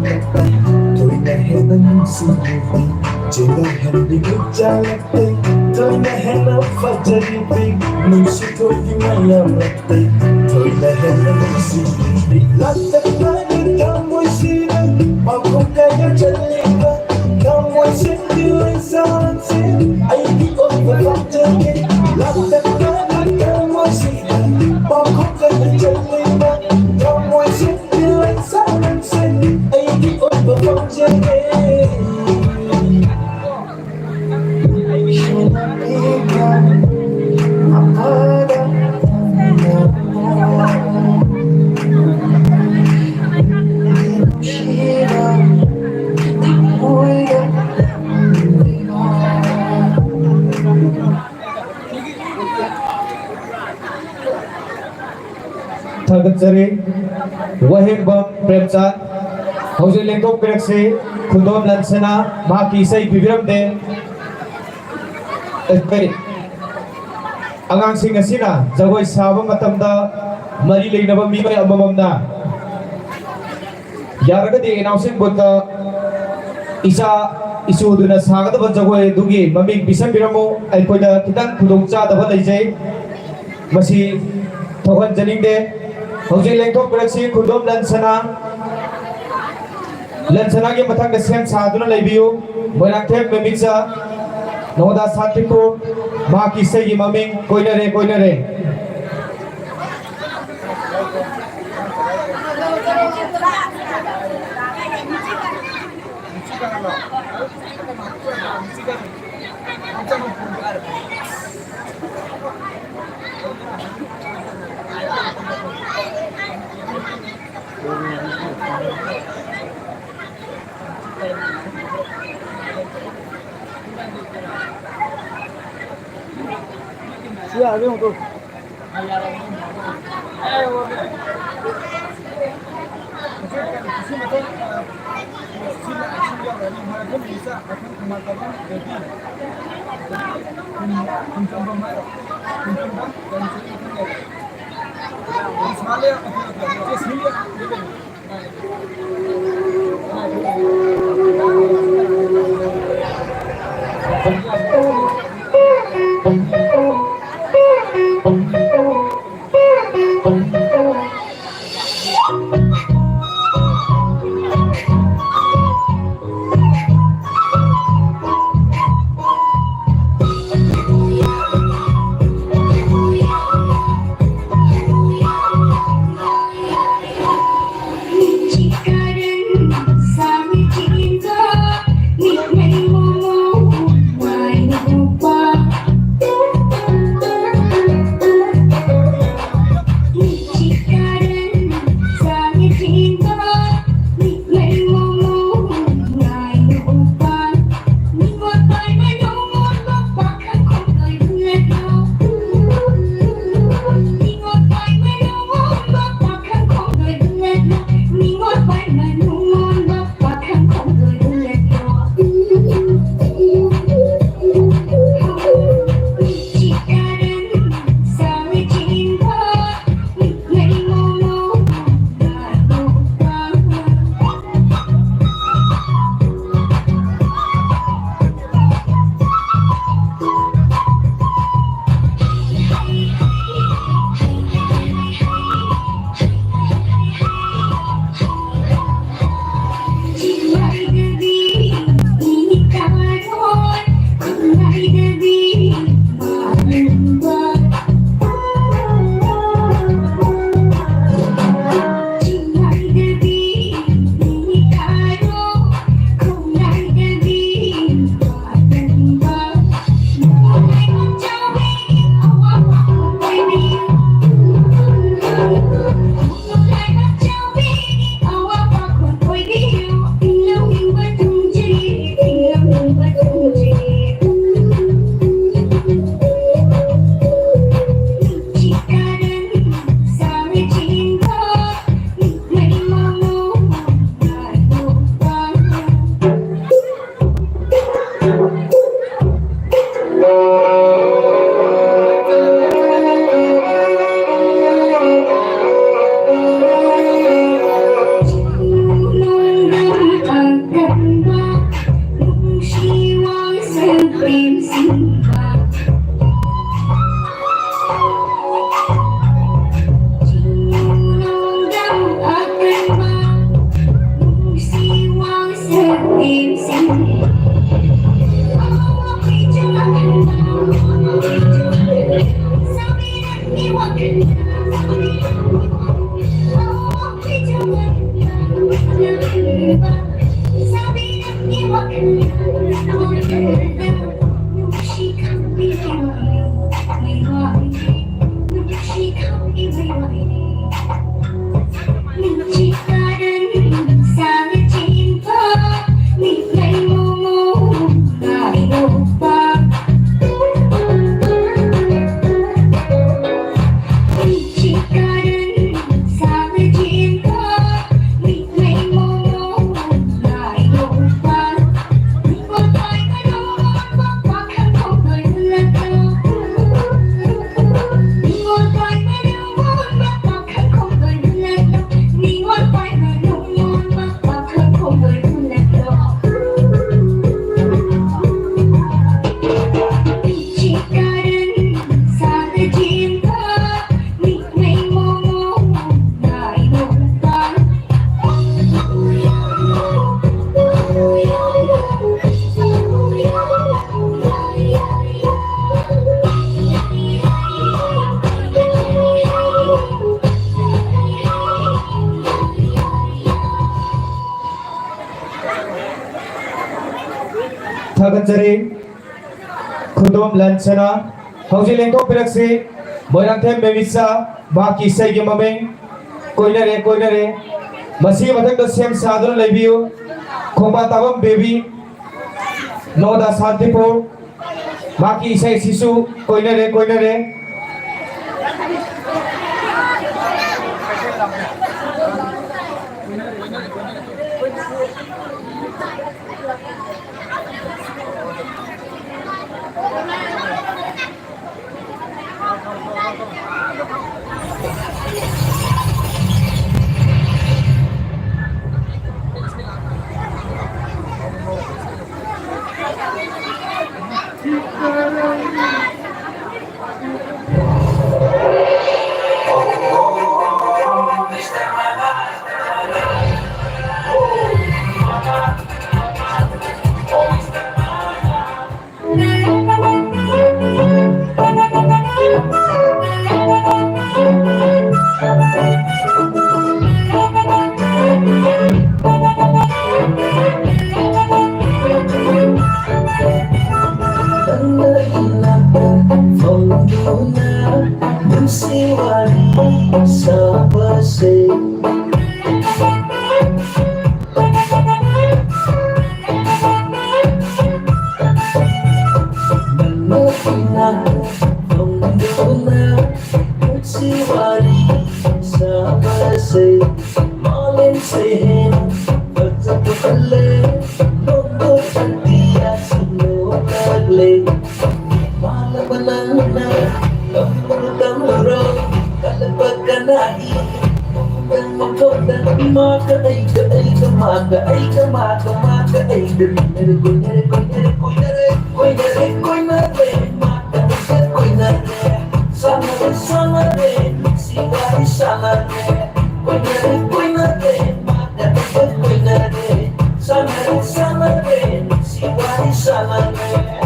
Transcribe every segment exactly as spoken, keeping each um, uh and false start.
ꯊꯣꯏꯅ ꯍꯦꯟꯅ ꯅꯨꯡꯁꯤꯕꯤ, ꯆꯦꯜꯂꯣꯏ ꯍꯦꯟꯕꯤ ꯈꯨꯠ ꯆꯥꯂꯛꯇꯦ꯫ ꯊꯣꯏꯅ ꯍꯦꯟꯅ ꯐꯖꯔꯤꯕꯤ, ꯅꯨꯡꯁꯤ ꯊꯣꯏꯕꯤ ꯃꯌꯥꯝ ꯂꯛꯇꯦ꯫ ꯊꯣꯏꯅ ꯍꯦꯟꯅ ꯅꯨꯡꯁꯤꯕꯤ, ꯂꯥꯛꯇ ꯂꯥꯛꯅ ꯊꯃꯣꯏꯁꯤꯗ ꯄꯥꯎꯈꯣꯡ ꯀꯌꯥ ꯆꯜꯂꯤꯕ, ꯊꯃꯣꯏꯁꯤꯗꯤ ꯂꯩꯁꯥꯁꯦ ꯑꯩꯒꯤ ꯑꯣꯏꯕ ꯄꯥꯝꯖꯒꯦ꯫ ꯂꯥꯛꯇ ꯂꯥꯛꯅ ꯊꯃꯣꯏꯁꯤꯗ ꯄꯥꯎꯈꯣꯡ ꯀꯌꯥ ꯆꯜꯂꯤꯕ, ꯊꯃꯣꯏꯁꯤꯗꯤ ꯂꯩꯁꯥꯁꯦ ꯑꯩꯒꯤ ꯑꯣꯏꯕ ꯄꯥꯝꯖꯒꯦ꯫ ꯊꯥꯒꯠꯆꯔꯤ꯫ ꯋꯥꯍꯦꯡꯕꯝ ꯄ꯭ꯔꯦꯝꯆꯥꯟ꯫ ꯍꯧꯖꯤꯛ ꯂꯦꯡꯊꯣꯛꯄꯤꯔꯛꯁꯤ꯫ ꯈꯨꯟꯗꯣꯝ ꯂꯟꯁꯅꯥ ꯃꯍꯥꯛꯀꯤ ꯏꯁꯩ ꯄꯤꯕꯤꯔꯝꯗꯦ꯫ ꯑꯩꯈꯣꯏ ꯑꯉꯥꯡꯁꯤꯡ ꯑꯁꯤꯅ ꯖꯒꯣꯏ ꯁꯥꯕ ꯃꯇꯝꯗ ꯃꯔꯤ ꯂꯩꯅꯕ ꯃꯤꯑꯣꯏ ꯑꯃꯃꯝꯅ ꯌꯥꯔꯒꯗꯤ announcing boardꯇ ꯏꯆꯥ ꯏꯁꯨꯗꯨꯅ ꯁꯥꯒꯗꯕ ꯖꯒꯣꯏ ꯑꯗꯨꯒꯤ ꯃꯃꯤꯡ ꯄꯤꯁꯟꯕꯤꯔꯝꯃꯨ꯫ ꯑꯩꯈꯣꯏꯗ ꯈꯤꯇꯪ ꯈꯨꯗꯣꯡ ꯆꯥꯗꯕ ꯂꯩꯖꯩ, ꯃꯁꯤ ꯊꯣꯛꯍꯟꯖꯅꯤꯡꯗꯦ꯫ ꯍꯧꯖꯤꯛ ꯂꯦꯡꯊꯣꯛꯄꯤꯔꯛꯁꯤ ꯈꯨꯟꯗꯣꯝ ꯂꯟꯁꯅꯥ꯫ ꯂꯟꯁꯅꯥꯒꯤ ꯃꯊꯪꯗ ꯁꯦꯝ ꯁꯥꯗꯨꯅ ꯂꯩꯕꯤꯌꯨ꯫ ꯃꯣꯏꯔꯥꯡꯊꯦꯝ ꯃꯦꯃꯤꯆꯥ, ꯅꯣꯡꯗꯥ ꯁꯥꯟꯇꯤꯄꯨꯔ, ꯃꯍꯥꯛꯀꯤ ꯏꯁꯩꯒꯤ ꯃꯃꯤꯡ ꯀꯣꯏꯅꯔꯦ ꯀꯣꯏꯅꯔꯦ꯫ ꯊꯥꯒꯠꯆꯔꯤ꯫ ꯈꯨꯗꯣꯝ ꯂꯟꯁꯅ ꯍꯧꯖꯤꯛ ꯂꯦꯡꯊꯣꯛꯄꯤꯔꯛꯁꯤ꯫ ꯃꯣꯏꯔꯥꯡꯊꯦꯝ ꯕꯦꯕꯤꯆꯥ, ꯃꯍꯥꯛꯀꯤ ꯏꯁꯩꯒꯤ ꯃꯃꯤꯡ ꯀꯣꯏꯅꯔꯦ ꯀꯣꯏꯅꯔꯦ꯫ ꯃꯁꯤꯒꯤ ꯃꯊꯪꯗ ꯁꯦꯝ ꯁꯥꯗꯨꯅ ꯂꯩꯕꯤꯌꯨ꯫ ꯈꯣꯡꯕꯥ ꯇꯥꯕꯝ ꯕꯦꯕꯤ, ꯅꯣꯗꯥ ꯁꯥꯟꯇꯤꯄꯨꯔ, ꯃꯍꯥꯛꯀꯤ ꯏꯁꯩ ꯑꯁꯤꯁꯨ ꯀꯣꯏꯅꯔꯦ ꯀꯣꯏꯅꯔꯦ꯫ ꯃꯥꯜꯂꯕ ꯅꯪꯅ ꯇꯝꯂꯨꯔꯣ, ꯇꯝꯂꯨꯔꯣ, ꯀꯜꯂꯛꯄ ꯀꯅꯥꯒꯤ? ꯃꯐꯝꯗ, ꯃꯐꯝꯗ, ꯃꯥꯒ ꯑꯩꯒ, ꯑꯩꯒ ꯃꯥꯒ, ꯑꯩꯒ ꯃꯥꯒ, ꯃꯥꯒ ꯑꯩꯒ ꯀꯣꯏꯅꯔꯦ, ꯀꯣꯏꯅꯔꯦ, ꯀꯣꯏꯅꯔꯦ, ꯀꯣꯏꯅꯔꯦ, ꯀꯣꯏꯅꯔꯦ, ꯃꯥꯒ ꯑꯩꯒ ꯀꯣꯏꯅꯔꯦ꯫ ꯁꯥꯟꯅꯔꯦ, ꯁꯥꯟꯅꯔꯦ, ꯅꯨꯡꯁꯤ ꯋꯥꯔꯤ ꯁꯥꯟꯅꯔꯦ꯫ ꯀꯣꯏꯅꯔꯦ, ꯀꯣꯏꯅꯔꯦ, ꯃꯥꯒ ꯑꯩꯒ ꯀꯣꯏꯅꯔꯦ꯫ ꯁꯥꯟꯅꯔꯦ, ꯁꯥꯟꯅꯔꯦ, ꯅꯨꯡꯁꯤ ꯋꯥꯔꯤ ꯁꯥꯟꯅꯔꯦ꯫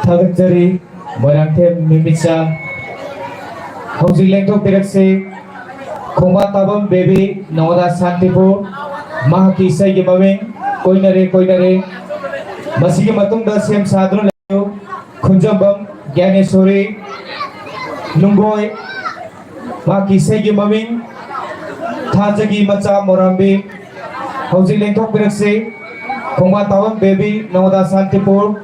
ꯊꯥꯒꯠꯆꯔꯤ꯫ ꯃꯣꯏꯔꯥꯡꯊꯦꯝ ꯅꯨꯃꯤꯠꯆꯥ꯫ ꯍꯧꯖꯤꯛ ꯂꯦꯡꯊꯣꯛꯄꯤꯔꯛꯁꯤ꯫ ꯈꯣꯡꯕꯥꯟ ꯇꯥꯕꯝ ꯕꯦꯕꯤ ꯅꯣꯡꯗꯥ ꯁꯥꯟꯇꯤꯄꯨꯔ, ꯃꯍꯥꯛꯀꯤ ꯏꯁꯩꯒꯤ ꯃꯃꯤꯡ ꯀꯣꯏꯅꯔꯦ ꯀꯣꯏꯅꯔꯦ꯫ ꯃꯁꯤꯒꯤ ꯃꯇꯨꯡꯗ ꯁꯦꯝ ꯁꯥꯗꯨꯅ ꯂꯩꯌꯨ꯫ ꯈꯨꯟꯖꯝꯕꯝ ꯒ꯭ꯌꯥꯅꯦꯁꯣꯔꯤ ꯅꯨꯡꯒꯣꯏ, ꯃꯍꯥꯛꯀꯤ ꯏꯁꯩꯒꯤ ꯃꯃꯤꯡ ꯊꯥꯖꯒꯤ ꯃꯆꯥ ꯃꯣꯔꯥꯝꯕꯤ꯫ ꯍꯧꯖꯤꯛ ꯂꯦꯡꯊꯣꯛꯄꯤꯔꯛꯁꯤ꯫ ꯈꯣꯡꯕꯥꯟ ꯇꯥꯕꯝ ꯕꯦꯕꯤ ꯅꯣꯡꯗꯥ ꯁꯥꯟꯇꯤꯄꯨꯔ,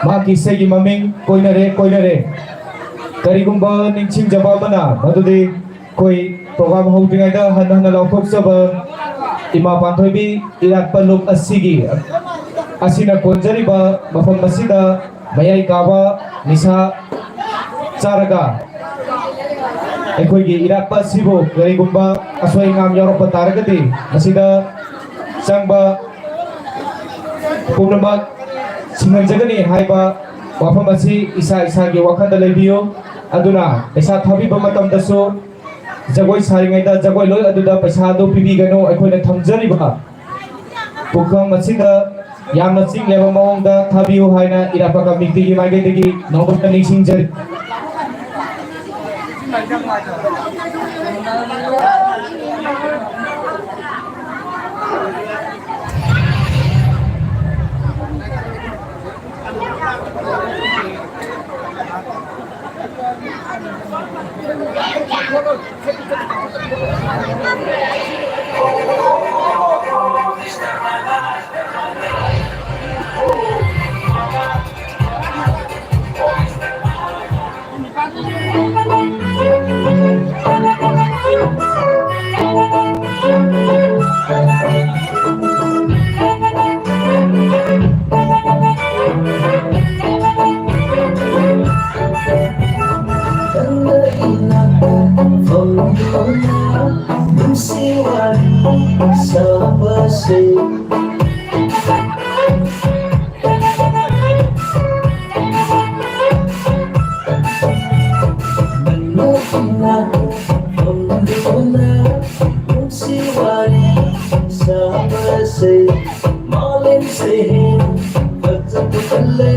ꯃꯍꯥꯛꯀꯤ ꯏꯁꯩꯒꯤ ꯃꯃꯤꯡ ꯀꯣꯏꯅꯔꯦ ꯀꯣꯏꯅꯔꯦ꯫ ꯀꯔꯤꯒꯨꯝꯕ ꯅꯤꯡꯁꯤꯡꯖꯕ ꯑꯃꯅ, ꯃꯗꯨꯗꯤ ꯑꯩꯈꯣꯏ ꯄ꯭ꯔꯣꯒ꯭ꯔꯥꯝ ꯍꯧꯗ꯭ꯔꯤꯉꯩꯗ ꯍꯟꯅ ꯍꯟꯅ ꯂꯥꯎꯊꯣꯛꯆꯕ ꯏꯃꯥ ꯄꯥꯟꯊꯣꯏꯕꯤ ꯏꯔꯥꯠꯄ ꯂꯨꯞ ꯑꯁꯤꯒꯤ, ꯑꯁꯤꯅ ꯀꯣꯟꯖꯔꯤꯕ ꯃꯐꯝ ꯑꯁꯤꯗ ꯃꯌꯥꯏ ꯀꯥꯕ ꯅꯤꯁꯥ ꯆꯥꯔꯒ ꯑꯩꯈꯣꯏꯒꯤ ꯏꯔꯥꯠꯄ ꯑꯁꯤꯕꯨ ꯀꯔꯤꯒꯨꯝꯕ ꯑꯁꯣꯏ ꯑꯉꯥꯝ ꯌꯥꯎꯔꯛꯄ ꯇꯥꯔꯒꯗꯤ ꯃꯁꯤꯗ ꯆꯪꯕ ꯄꯨꯝꯅꯃꯛ ꯁꯤꯡꯍꯟꯖꯒꯅꯤ ꯍꯥꯏꯕ ꯋꯥꯐꯝ ꯑꯁꯤ ꯏꯁꯥ ꯏꯁꯥꯒꯤ ꯋꯥꯈꯜꯗ ꯂꯩꯕꯤꯌꯨ꯫ ꯑꯗꯨꯅ ꯄꯩꯁꯥ ꯊꯥꯕꯤꯕ ꯃꯇꯝꯗꯁꯨ ꯖꯒꯣꯏ ꯁꯥꯔꯤꯉꯩꯗ ꯖꯒꯣꯏ ꯂꯣꯏ ꯑꯗꯨꯗ ꯄꯩꯁꯥ ꯑꯗꯨ ꯄꯤꯕꯤꯒꯅꯨ꯫ ꯑꯩꯈꯣꯏꯅ ꯊꯝꯖꯔꯤꯕ ꯄꯨꯈꯝ ꯑꯁꯤꯗ ꯌꯥꯝꯅ ꯆꯤꯡꯂꯕ ꯃꯑꯣꯡꯗ ꯊꯥꯕꯤꯌꯨ ꯍꯥꯏꯅ ꯏꯔꯥꯠꯄ ꯀꯃꯤꯇꯤꯒꯤ ꯃꯥꯏꯀꯩꯗꯒꯤ ꯅꯧꯕꯇ ꯅꯤꯡꯁꯤꯡꯖꯔꯤ꯫ ꯈꯜꯂꯦ,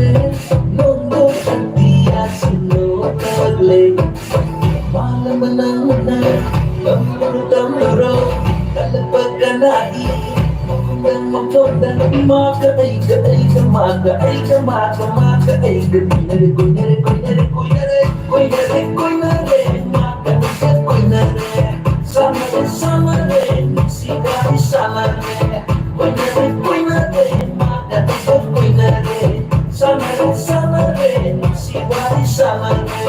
ꯅꯣꯡꯃ ꯑꯇꯤꯌꯥꯁꯤꯡꯗꯣ ꯀꯛꯂꯦ꯫ ꯃꯥꯅ ꯃꯅꯪꯅ ꯇꯝꯂꯨꯔꯣ, ꯇꯝꯂꯨꯔꯣ, ꯀꯜꯂꯛꯄ ꯀꯅꯥꯒꯤ ꯃꯈꯣꯟꯗ, ꯃꯈꯣꯟꯗ? ꯃꯥꯒ ꯑꯩꯒ, ꯑꯩꯒ ꯃꯥꯒ, ꯑꯩꯒ ꯃꯥꯒ, ꯃꯥꯒ ꯑꯩꯒ ꯀꯣꯏꯅꯔꯦ, ꯀꯣꯏꯅꯔꯦ, ꯀꯣꯏꯅꯔꯦ, ꯀꯣꯏꯅꯔꯦ, ꯀꯣꯏꯅꯔꯦ, ꯀꯣꯏꯅꯔꯦ, ꯃꯥꯒ ꯑꯩꯒ ꯀꯣꯏꯅꯔꯦ꯫ ꯁꯥꯟꯅꯔꯦ, ꯁꯥꯟꯅꯔꯦ, ꯅꯨꯡꯁꯤ ꯋꯥꯔꯤ ꯁꯥꯟꯅꯔꯦ꯫ ꯀꯣꯏꯅꯔꯦ, ꯀꯣꯏꯅꯔꯦ, ꯃꯥꯒ ꯑꯩꯒ ꯀꯣꯏꯅꯔꯦ꯫ ꯁꯥꯟꯅꯔꯦ, ꯁꯥꯟꯅꯔꯦ, ꯅꯨꯡꯁꯤ ꯋꯥꯔꯤ ꯁꯥꯟꯅꯔꯦ꯫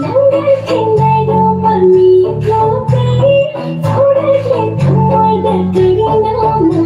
ꯅꯪꯒ ꯊꯦꯡꯅꯔꯨꯕ ꯃꯤꯀꯨꯞꯇꯒꯤ ꯐꯥꯎꯔꯛꯂꯦ ꯊꯃꯣꯏꯗ ꯀꯔꯤꯅꯣꯃ꯫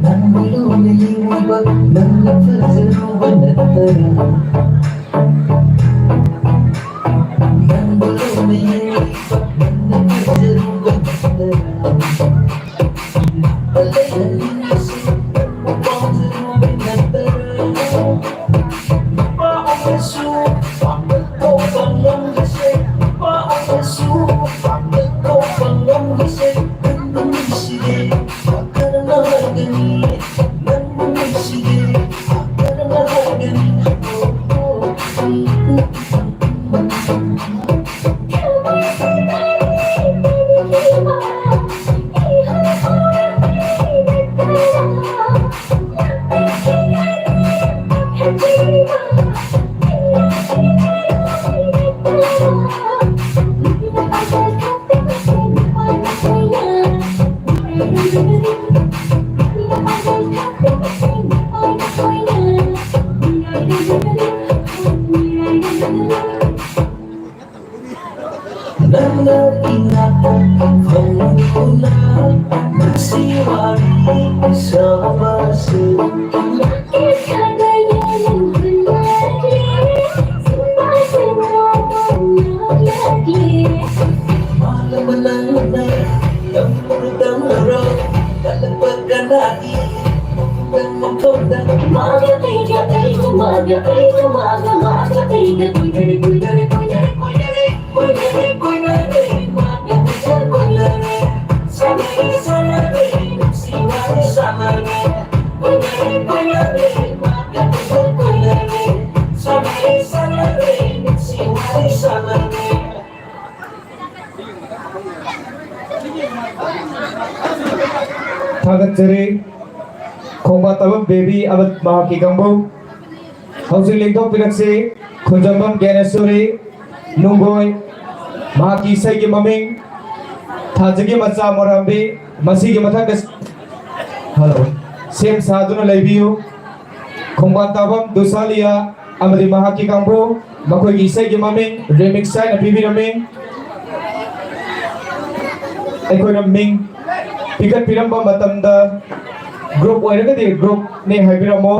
ꯅꯪꯕꯨ ꯂꯨꯅ ꯌꯦꯡꯂꯤꯕ ꯅꯪꯅ ꯐꯖꯔꯨꯕ ꯅꯠꯇꯔꯥ? ꯅꯪꯕꯨ ꯂꯨꯅ ꯌꯦꯡꯂꯤꯕ ꯅꯪꯅ ꯐꯖꯔꯨꯕ ꯅꯠꯇꯔꯥ? ꯂꯩꯍꯟꯅꯤꯡꯂꯤꯁꯤ ꯅꯪꯕꯨ ꯄꯥꯝꯖꯔꯨꯕ ꯅꯠꯇꯔꯥ? ꯅꯨꯄꯥ ꯑꯣꯏꯔꯁꯨ ꯄꯥꯡꯒꯜ ꯊꯣꯛꯄ ꯉꯝꯕꯁꯦ, ꯅꯨꯄꯥ ꯑꯣꯏꯔꯁꯨ ꯄꯥꯡꯒꯜ ꯊꯣꯛꯄ ꯊꯥꯒꯠꯆꯔꯤ꯫ ꯈꯣꯡꯕꯥꯟ ꯇꯥꯕꯝ ꯕꯦꯕꯤ ꯑꯃꯗꯤ ꯃꯍꯥꯛꯀꯤ ꯀꯥꯡꯕꯨ꯫ ꯍꯧꯖꯤꯛ ꯂꯦꯡꯊꯣꯛꯄꯤꯔꯛꯁꯤ꯫ ꯈꯨꯟꯖꯝꯕꯝ ꯒ꯭ꯌꯥꯅꯦꯁꯣꯔꯤ ꯅꯨꯡꯒꯣꯏ, ꯃꯍꯥꯛꯀꯤ ꯏꯁꯩꯒꯤ ꯃꯃꯤꯡ ꯊꯥꯖꯒꯤ ꯃꯆꯥ ꯃꯣꯔꯥꯝꯕꯤ꯫ ꯃꯁꯤꯒꯤ ꯃꯊꯛꯇ, ꯍꯜꯂꯣ, ꯁꯦꯝ ꯁꯥꯗꯨꯅ ꯂꯩꯕꯤꯌꯨ꯫ ꯈꯣꯡꯕꯥꯟ ꯇꯥꯕꯝ ꯗꯨꯁꯥꯂꯤꯌꯥ ꯑꯃꯗꯤ ꯃꯍꯥꯛꯀꯤ ꯀꯥꯡꯕꯨ, ꯃꯈꯣꯏꯒꯤ ꯏꯁꯩꯒꯤ ꯃꯃꯤꯡ ꯔꯤꯃꯤꯛꯁ ꯍꯥꯏꯅ ꯄꯤꯕꯤꯔꯝꯃꯤ꯫ ꯑꯩꯈꯣꯏꯅ ꯃꯤꯡ ꯄꯤꯈꯠꯄꯤꯔꯝꯕ ꯃꯇꯝꯗ ꯒ꯭ꯔꯨꯞ ꯑꯣꯏꯔꯒꯗꯤ ꯒ꯭ꯔꯨꯞꯅꯦ ꯍꯥꯏꯕꯤꯔꯝꯃꯣ꯫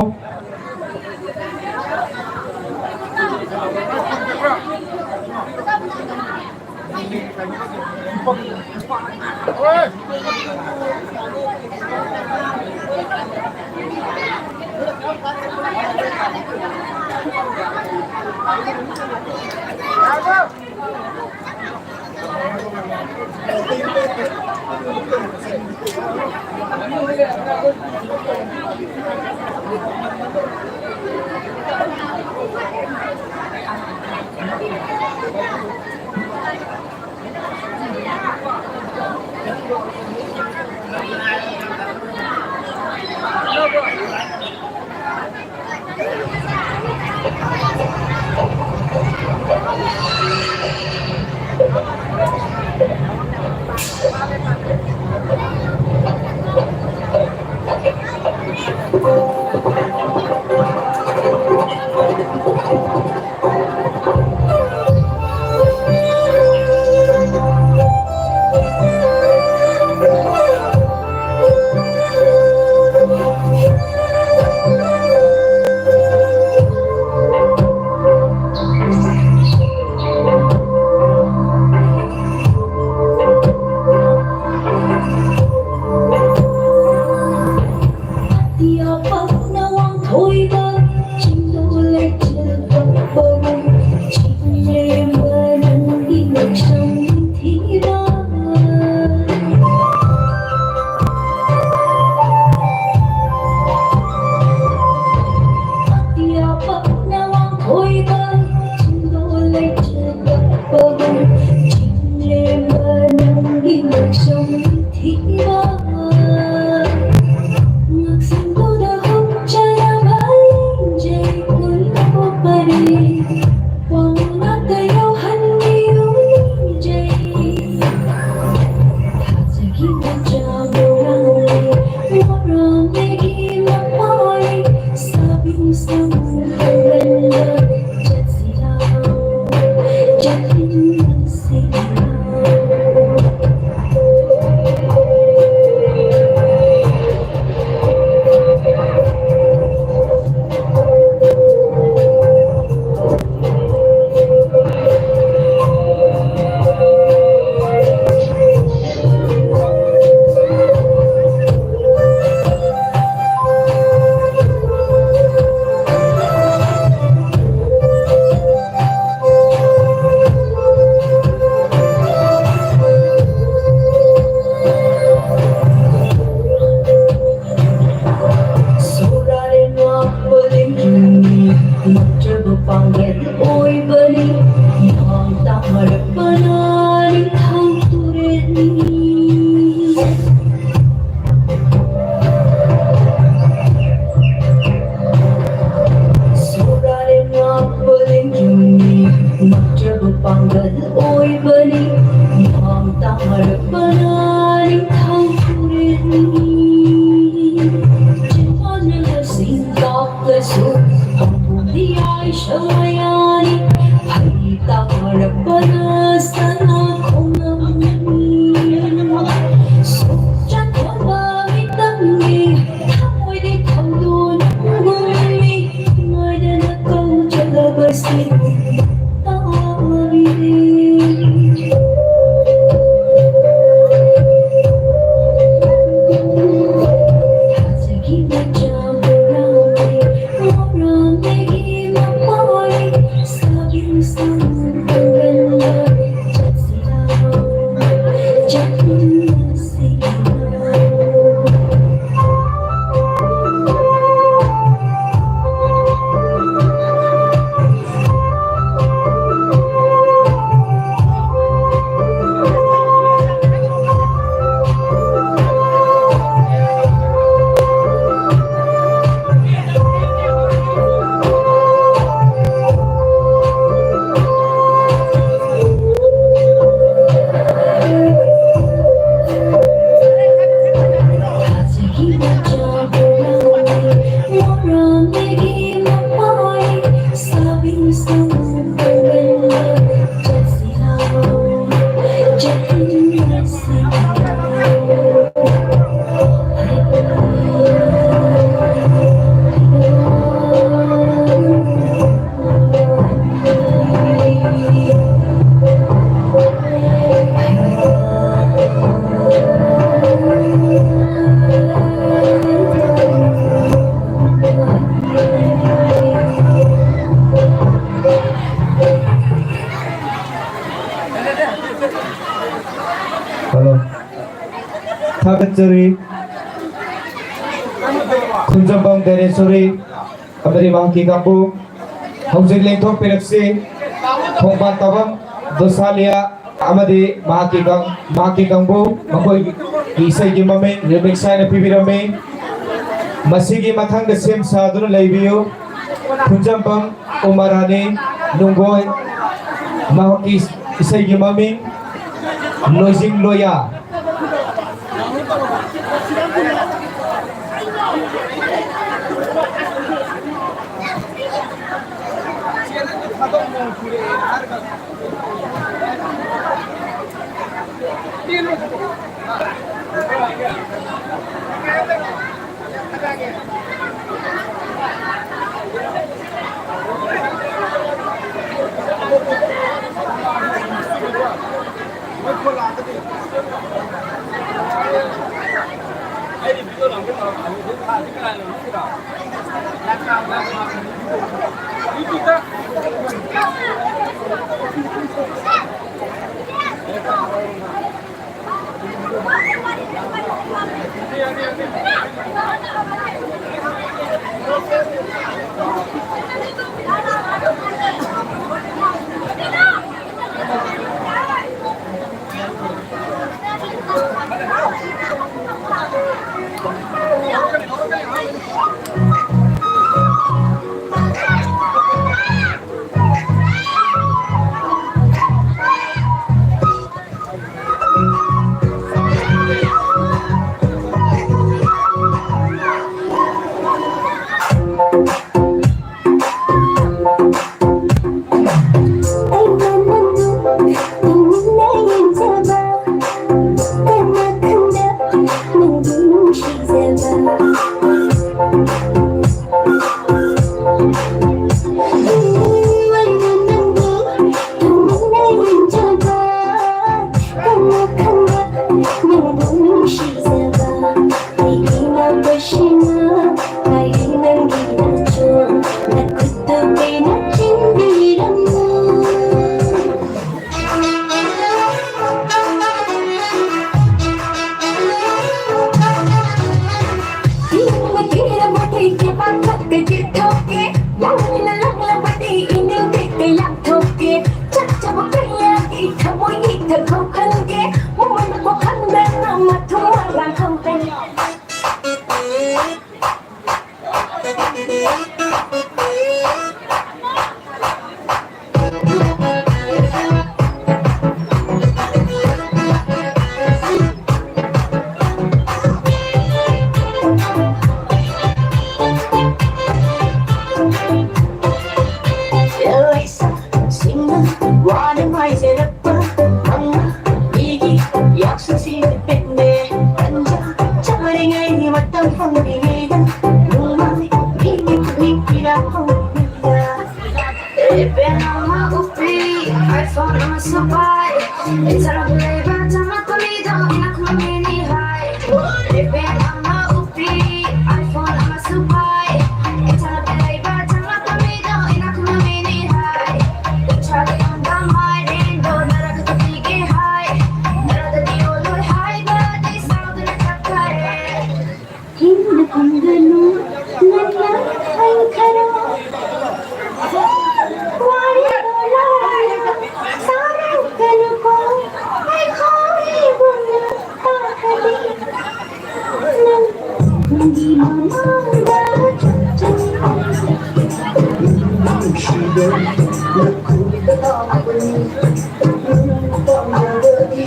ꯅꯤꯡꯊꯧ ꯈꯨꯔꯦꯟꯅꯤ꯫ ꯆꯤꯝꯕꯥꯟꯗ ꯁꯤꯡ ꯀꯥꯞꯂꯁꯨ ꯍꯧꯕꯨꯝꯗꯤ ꯌꯥꯏꯁꯪ ꯃꯌꯥꯅꯤ꯫ ꯐꯩ ꯇꯥꯔꯛꯄꯅ ꯁꯅꯥ ꯈꯣꯡꯅꯝꯅꯤ꯫ ꯁꯨꯛꯆꯠ ꯍꯣꯟꯕ ꯃꯤꯇꯪꯒꯤ ꯊꯃꯣꯏꯗꯤ ꯊꯧꯗꯣꯛ ꯅꯨꯡꯒꯨꯝꯃꯤ꯫ ꯉꯥꯏꯗꯅ ꯀꯧꯖꯕꯁꯤ ꯇꯥꯕꯤꯔꯦ꯫ ꯊꯥꯖꯒꯤ ꯃꯆꯥ ꯃꯔꯥꯡꯗꯒꯤ, ꯃꯔꯥꯡꯗꯒꯤ ꯃꯄꯥꯔꯤ ꯁꯥꯕꯤ ꯁꯥꯃꯨ ꯀꯧꯔꯟꯕ ꯆꯠꯁꯤꯔꯣ, ꯆꯠꯃꯤꯟꯅꯁꯤꯔꯣ꯫ ꯍꯜꯂꯣ꯫ ꯊꯥꯒꯠꯆꯔꯤ꯫ ꯈꯨꯟꯖꯝꯕꯝ ꯒ꯭ꯌꯥꯅꯦꯁꯣꯔꯤ ꯑꯃꯗꯤ ꯃꯍꯥꯛꯀꯤ ꯀꯥꯡꯕꯨ꯫ ꯍꯧꯖꯤꯛ ꯂꯦꯡꯊꯣꯛꯄꯤꯔꯛꯁꯤ꯫ ꯈꯣꯡꯕꯥꯟ ꯇꯥꯕꯝ ꯗꯣꯁꯥꯂꯤꯌꯥ ꯑꯃꯗꯤ ꯃꯍꯥꯛꯀꯤ ꯀꯥꯡ-, ꯃꯍꯥꯛꯀꯤ ꯀꯥꯡꯕꯨ, ꯃꯈꯣꯏꯒꯤ ꯏꯁꯩꯒꯤ ꯃꯃꯤꯡ remix ꯍꯥꯏꯅ ꯄꯤꯕꯤꯔꯝꯃꯤ꯫ ꯃꯁꯤꯒꯤ ꯃꯊꯪꯗ ꯁꯦꯝ ꯁꯥꯗꯨꯅ ꯂꯩꯕꯤꯌꯨ꯫ ꯈꯨꯟꯖꯝꯕꯝ ꯎꯃꯥꯔꯥꯅꯤ ꯅꯨꯡꯒꯣꯏ, ꯃꯍꯥꯛꯀꯤ ꯏꯁꯩꯒꯤ ꯃꯃꯤꯡ ꯂꯣꯏꯖꯤꯡ ꯂꯣꯌꯥ꯫ ꯏꯆꯥꯅ ꯂꯩꯕ ꯆꯪꯂꯛꯄ ꯃꯤꯗꯣ ꯏꯅꯥꯛ ꯈꯨꯟꯕ ꯃꯤꯅꯤ ꯍꯥꯏ꯫ iPad ꯑꯃ ꯎꯞꯄꯤ, iPhone ꯑꯃꯁꯨ ꯄꯥꯏ꯫ ꯏꯆꯥꯅ ꯂꯩꯕ ꯆꯪꯂꯛꯄ ꯃꯤꯗꯣ ꯏꯅꯥꯛ ꯈꯨꯟꯕ ꯃꯤꯅꯤ ꯍꯥꯏ꯫ ꯏꯆꯥꯒꯤ ꯌꯨꯝꯗ ꯃꯥꯏꯔꯦꯟꯗꯣ ꯅꯔꯛꯇ ꯄꯤꯒꯦ ꯍꯥꯏ꯫ ꯅꯔꯛꯇꯗꯤ ꯌꯣꯜꯂꯣꯏ ꯍꯥꯏꯕꯗꯤ ꯁꯥꯎꯗꯨꯅ ꯆꯠꯈꯔꯦ꯫ ꯍꯤꯡꯗ ꯐꯪꯒꯅꯨ, ꯉꯟꯅ ꯍꯟꯈꯔꯣ꯫ ꯋꯥꯔꯤꯕꯣ ꯂꯥꯏꯔ, ꯁꯥꯔꯛꯀꯅꯨꯀꯣ, ꯑꯩꯈꯣꯏꯕꯨ ꯅꯪ ꯇꯥꯛꯀꯅꯤ꯫ ꯅꯪ, ꯅꯪꯒꯤ ꯃꯃꯥꯡꯗ ꯆꯠꯆꯅꯤ꯫ ꯅꯨꯡꯁꯤꯕ ꯅꯈꯨꯠꯇ ꯂꯥꯛꯄꯅꯤ, ꯅꯪ ꯄꯥꯝꯖꯕꯗꯤ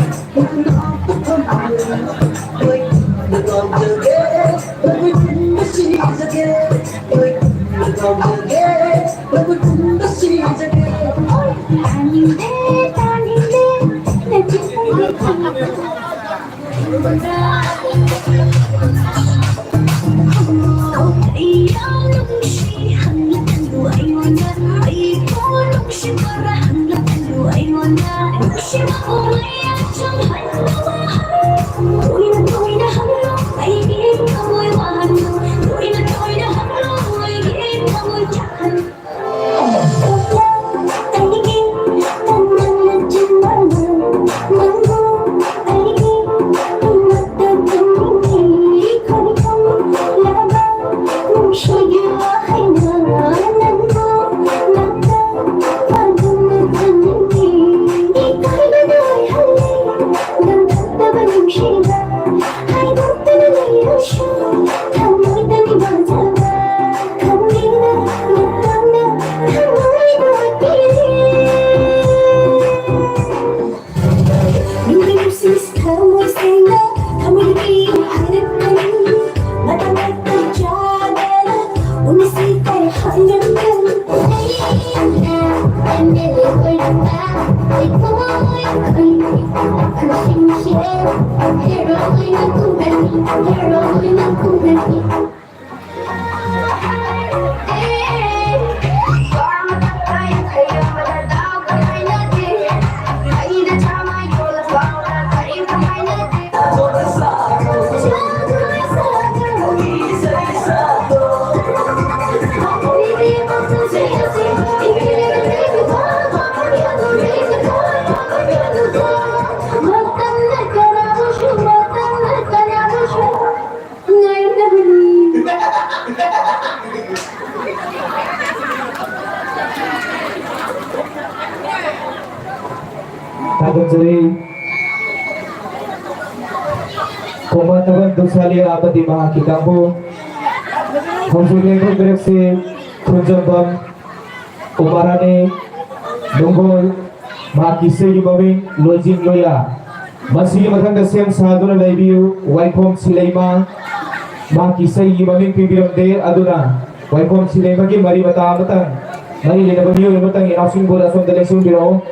ꯊꯣꯃꯥ ꯊꯕꯟ ꯗꯨꯁꯥꯂꯤꯌꯥ ꯑꯃꯗꯤ ꯃꯍꯥꯛꯀꯤ ꯀꯥꯡꯕꯨ꯫ ꯍꯧꯖꯤꯛ ꯂꯦꯡꯊꯣꯛꯄꯤꯔꯛꯁꯤ ꯈꯨꯔꯨꯝꯖꯝꯕꯝ, ꯎꯃꯥꯔꯥꯅꯤ, ꯅꯨꯡꯒꯣꯜ, ꯃꯍꯥꯛꯀꯤ ꯏꯁꯩꯒꯤ ꯃꯃꯤꯡ ꯂꯣꯏꯖꯤꯡ ꯂꯣꯌꯥ꯫ ꯃꯁꯤꯒꯤ ꯃꯊꯪꯗ ꯁꯦꯝ ꯁꯥꯗꯨꯅ ꯂꯩꯕꯤꯌꯨ ꯋꯥꯏꯈꯣꯝ ꯁꯤꯂꯩꯃ꯫ ꯃꯍꯥꯛꯀꯤ ꯏꯁꯩꯒꯤ ꯃꯃꯤꯡ ꯄꯤꯕꯤꯔꯝꯗꯦ, ꯑꯗꯨꯅ ꯋꯥꯏꯈꯣꯝ ꯁꯤꯂꯩꯃꯒꯤ ꯃꯔꯤ ꯃꯇꯥ ꯑꯃꯇꯪ, ꯃꯔꯤ ꯂꯩꯅꯕ ꯃꯤꯑꯣꯏ ꯑꯃꯇꯪ ꯏꯅꯥꯎꯁꯤꯡ ꯄꯨꯟꯅ ꯑꯁꯣꯝꯗ ꯂꯦꯡꯁꯤꯟꯕꯤꯔꯛꯑꯣ꯫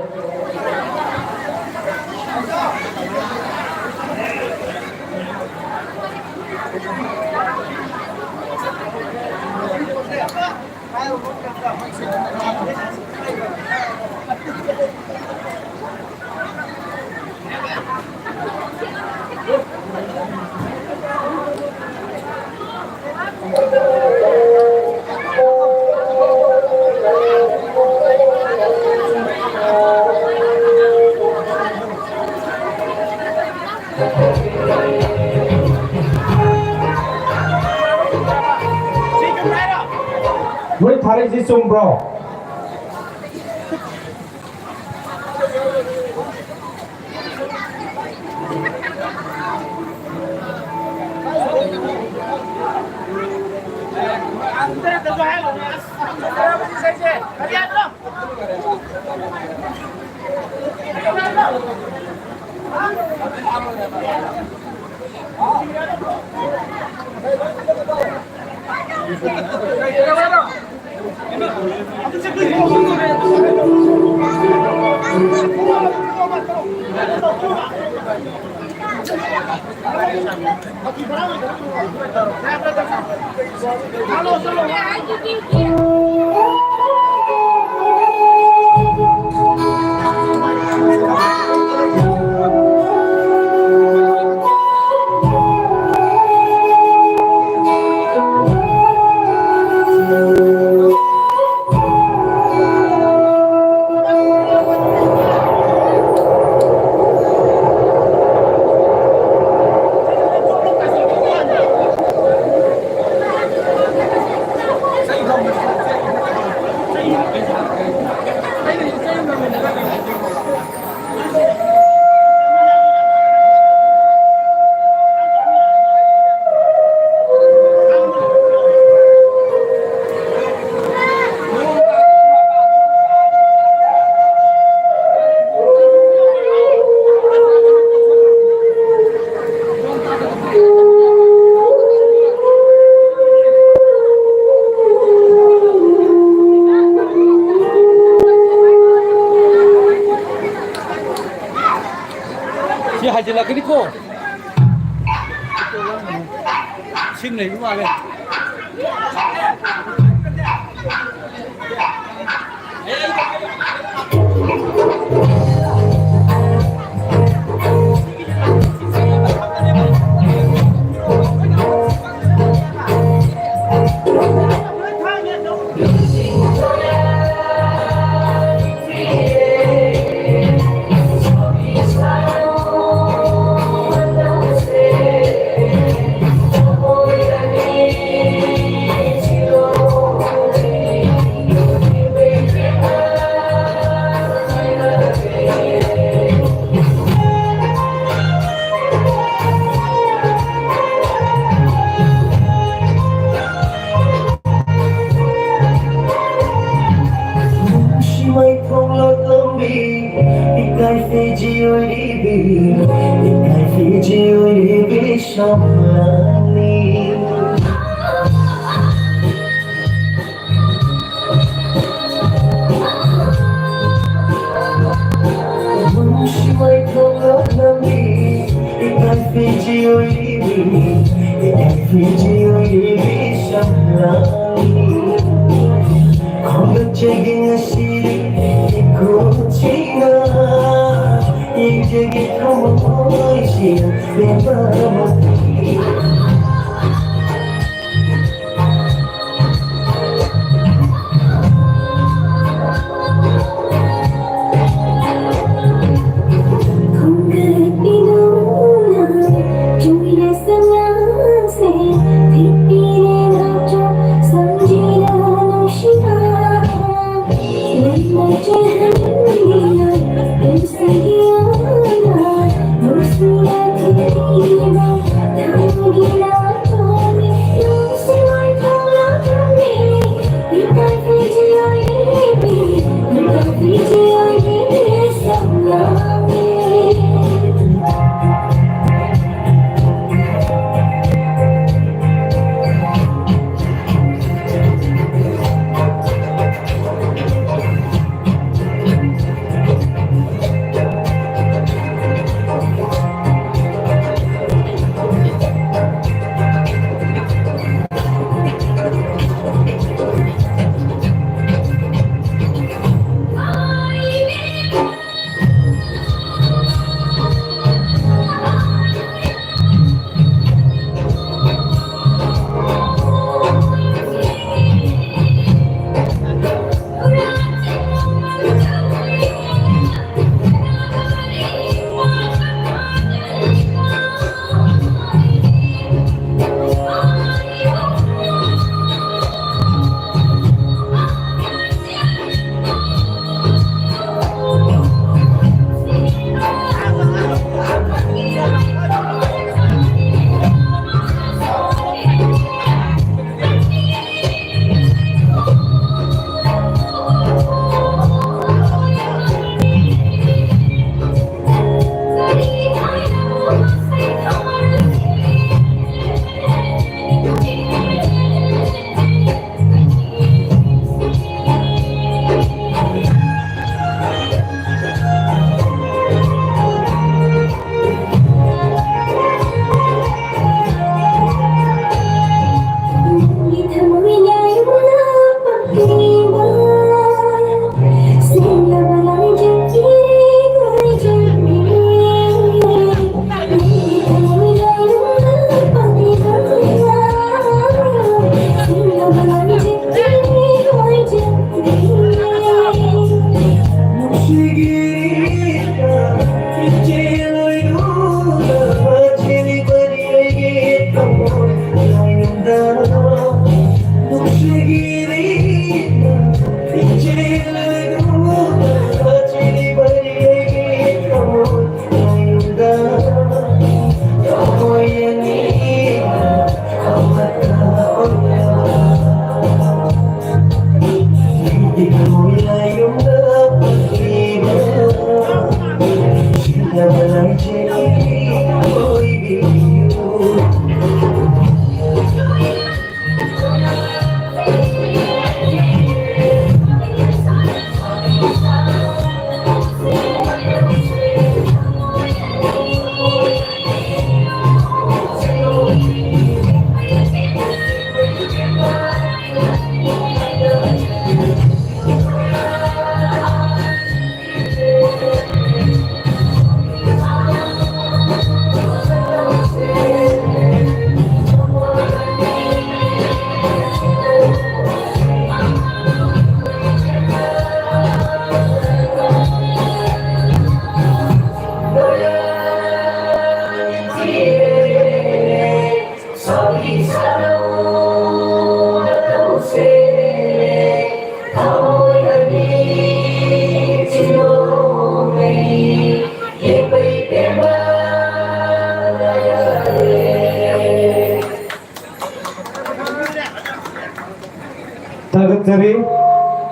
ꯃꯣꯏ ꯊꯥꯔꯛꯏꯁꯤ ꯆꯨꯝꯕ꯭ꯔꯣ? ꯊꯤꯜꯂꯛꯀꯅꯤꯀꯣ꯫ ꯁꯤꯡ ꯂꯩꯕ ꯃꯥꯜꯂꯦ꯫ ꯅꯨꯡꯁꯤ ꯃꯩ ꯊꯣꯛꯂꯛꯂꯝꯃꯤ, ꯏꯀꯥꯏ ꯐꯤꯖꯤ ꯑꯣꯏꯔꯤꯕꯤ, ꯏꯀꯥꯏ ꯐꯤꯖꯤ ꯑꯣꯏꯔꯤꯕꯤ ꯁꯝꯂꯥꯡꯅꯤ꯫ ꯅꯨꯡꯁꯤ ꯃꯩ ꯊꯣꯛꯂꯛꯂꯝꯃꯤ, ꯏꯀꯥꯏ ꯐꯤꯖꯤ ꯑꯣꯏꯔꯤꯕꯤ, ꯏꯀꯥꯏ ꯐꯤꯖꯤ ꯑꯣꯏꯔꯤꯕꯤ ꯁꯝꯂꯥꯡꯅꯤ꯫ ꯈꯣꯝꯒꯠꯆꯒꯦ ꯉꯁꯤꯗꯤ ꯏꯈꯣ ꯆꯤꯡꯅ, ꯌꯦꯡꯖꯒꯦ ꯊꯃꯣꯏꯁꯤꯅ ꯂꯦꯝꯕꯃꯛꯇꯤ꯫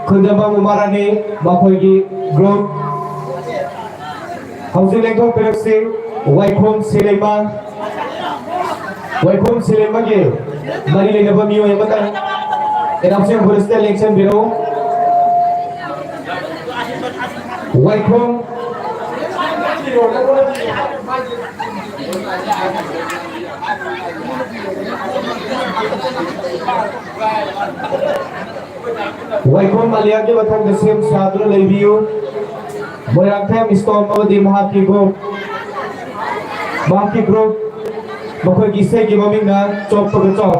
ꯈꯨꯟꯖꯝꯕꯝ ꯎꯃꯥ ꯔꯥꯅꯤ, ꯃꯈꯣꯏꯒꯤ group꯫ ꯍꯧꯖꯤꯛ ꯂꯦꯡꯊꯣꯛꯄꯤꯔꯛꯁꯤ, ꯋꯥꯏꯈꯣꯝ ꯁꯤꯂꯩꯃ꯫ ꯋꯥꯏꯈꯣꯝ ꯁꯤꯂꯩꯃꯒꯤ ꯃꯔꯤ ꯂꯩꯅꯕ ꯃꯤꯑꯣꯏ ꯑꯃꯇꯪ ꯑꯦꯅꯥꯎꯟꯁꯤꯡ ꯐꯣꯔꯦꯁꯇ ꯂꯦꯡꯁꯤꯟꯕꯤꯔꯛꯎ꯫ ꯋꯥꯏꯈꯣꯝ꯫ ꯋꯥꯏꯈꯣꯝ ꯃꯂꯤꯌꯥꯒꯤ ꯃꯊꯪꯗ ꯁꯦꯝ ꯁꯥꯗꯨꯅ ꯂꯩꯕꯤꯌꯨ꯫ ꯃꯣꯏꯔꯥꯡꯊꯦꯝ ꯏꯁꯇꯣꯝ ꯑꯃꯗꯤ ꯃꯍꯥꯛꯀꯤ group, ꯃꯍꯥꯛꯀꯤ group, ꯃꯈꯣꯏꯒꯤ ꯏꯁꯩꯒꯤ ꯃꯃꯤꯡꯅ ꯆꯣꯞꯄꯒ ꯆꯣꯞ꯫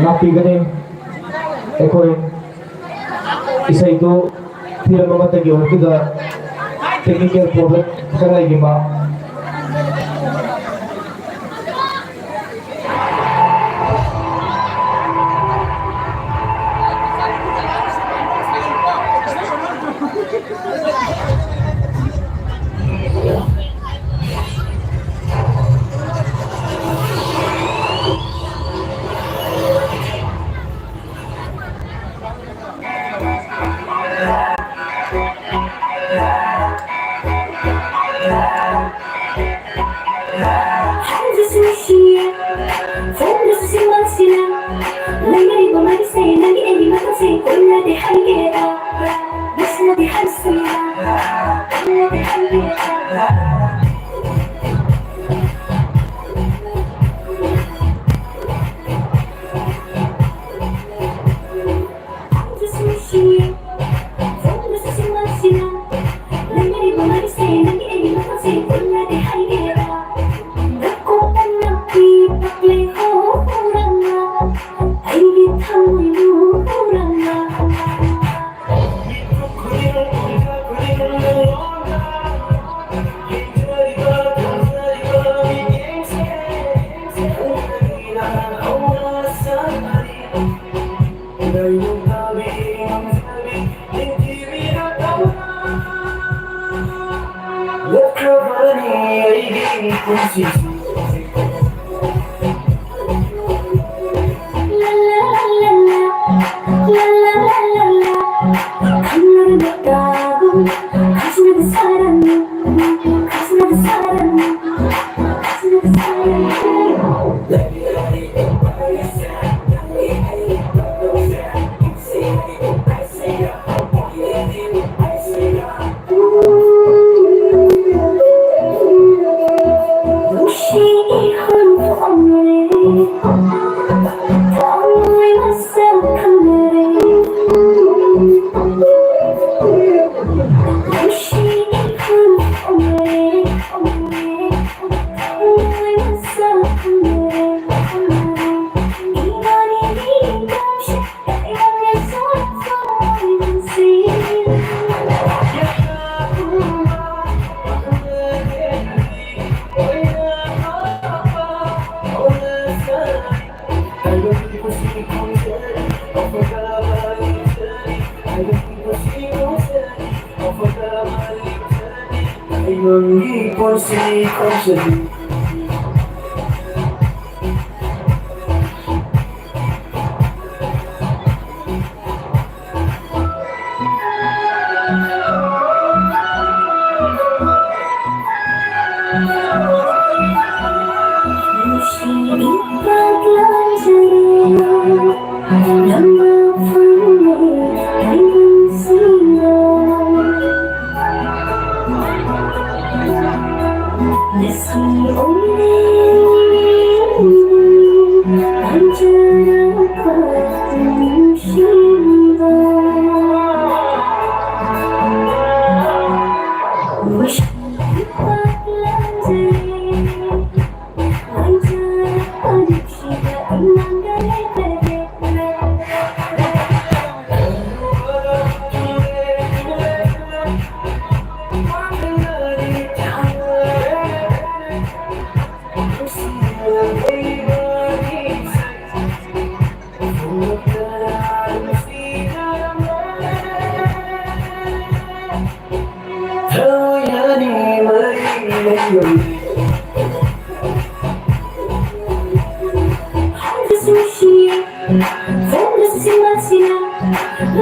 ꯂꯥꯛꯄꯤꯒꯅꯤ꯫ ꯑꯩꯈꯣꯏ ꯏꯁꯩꯗꯨ ꯐꯤꯂꯝ ꯑꯃꯠꯇꯒꯤ ꯑꯣꯏꯕꯗꯨꯗ technical problem ꯈꯔ ꯂꯩꯈꯤꯕ꯫ ꯅꯪꯒꯤ ꯄꯨꯟꯁꯤ ꯈꯣꯡꯆꯠ꯫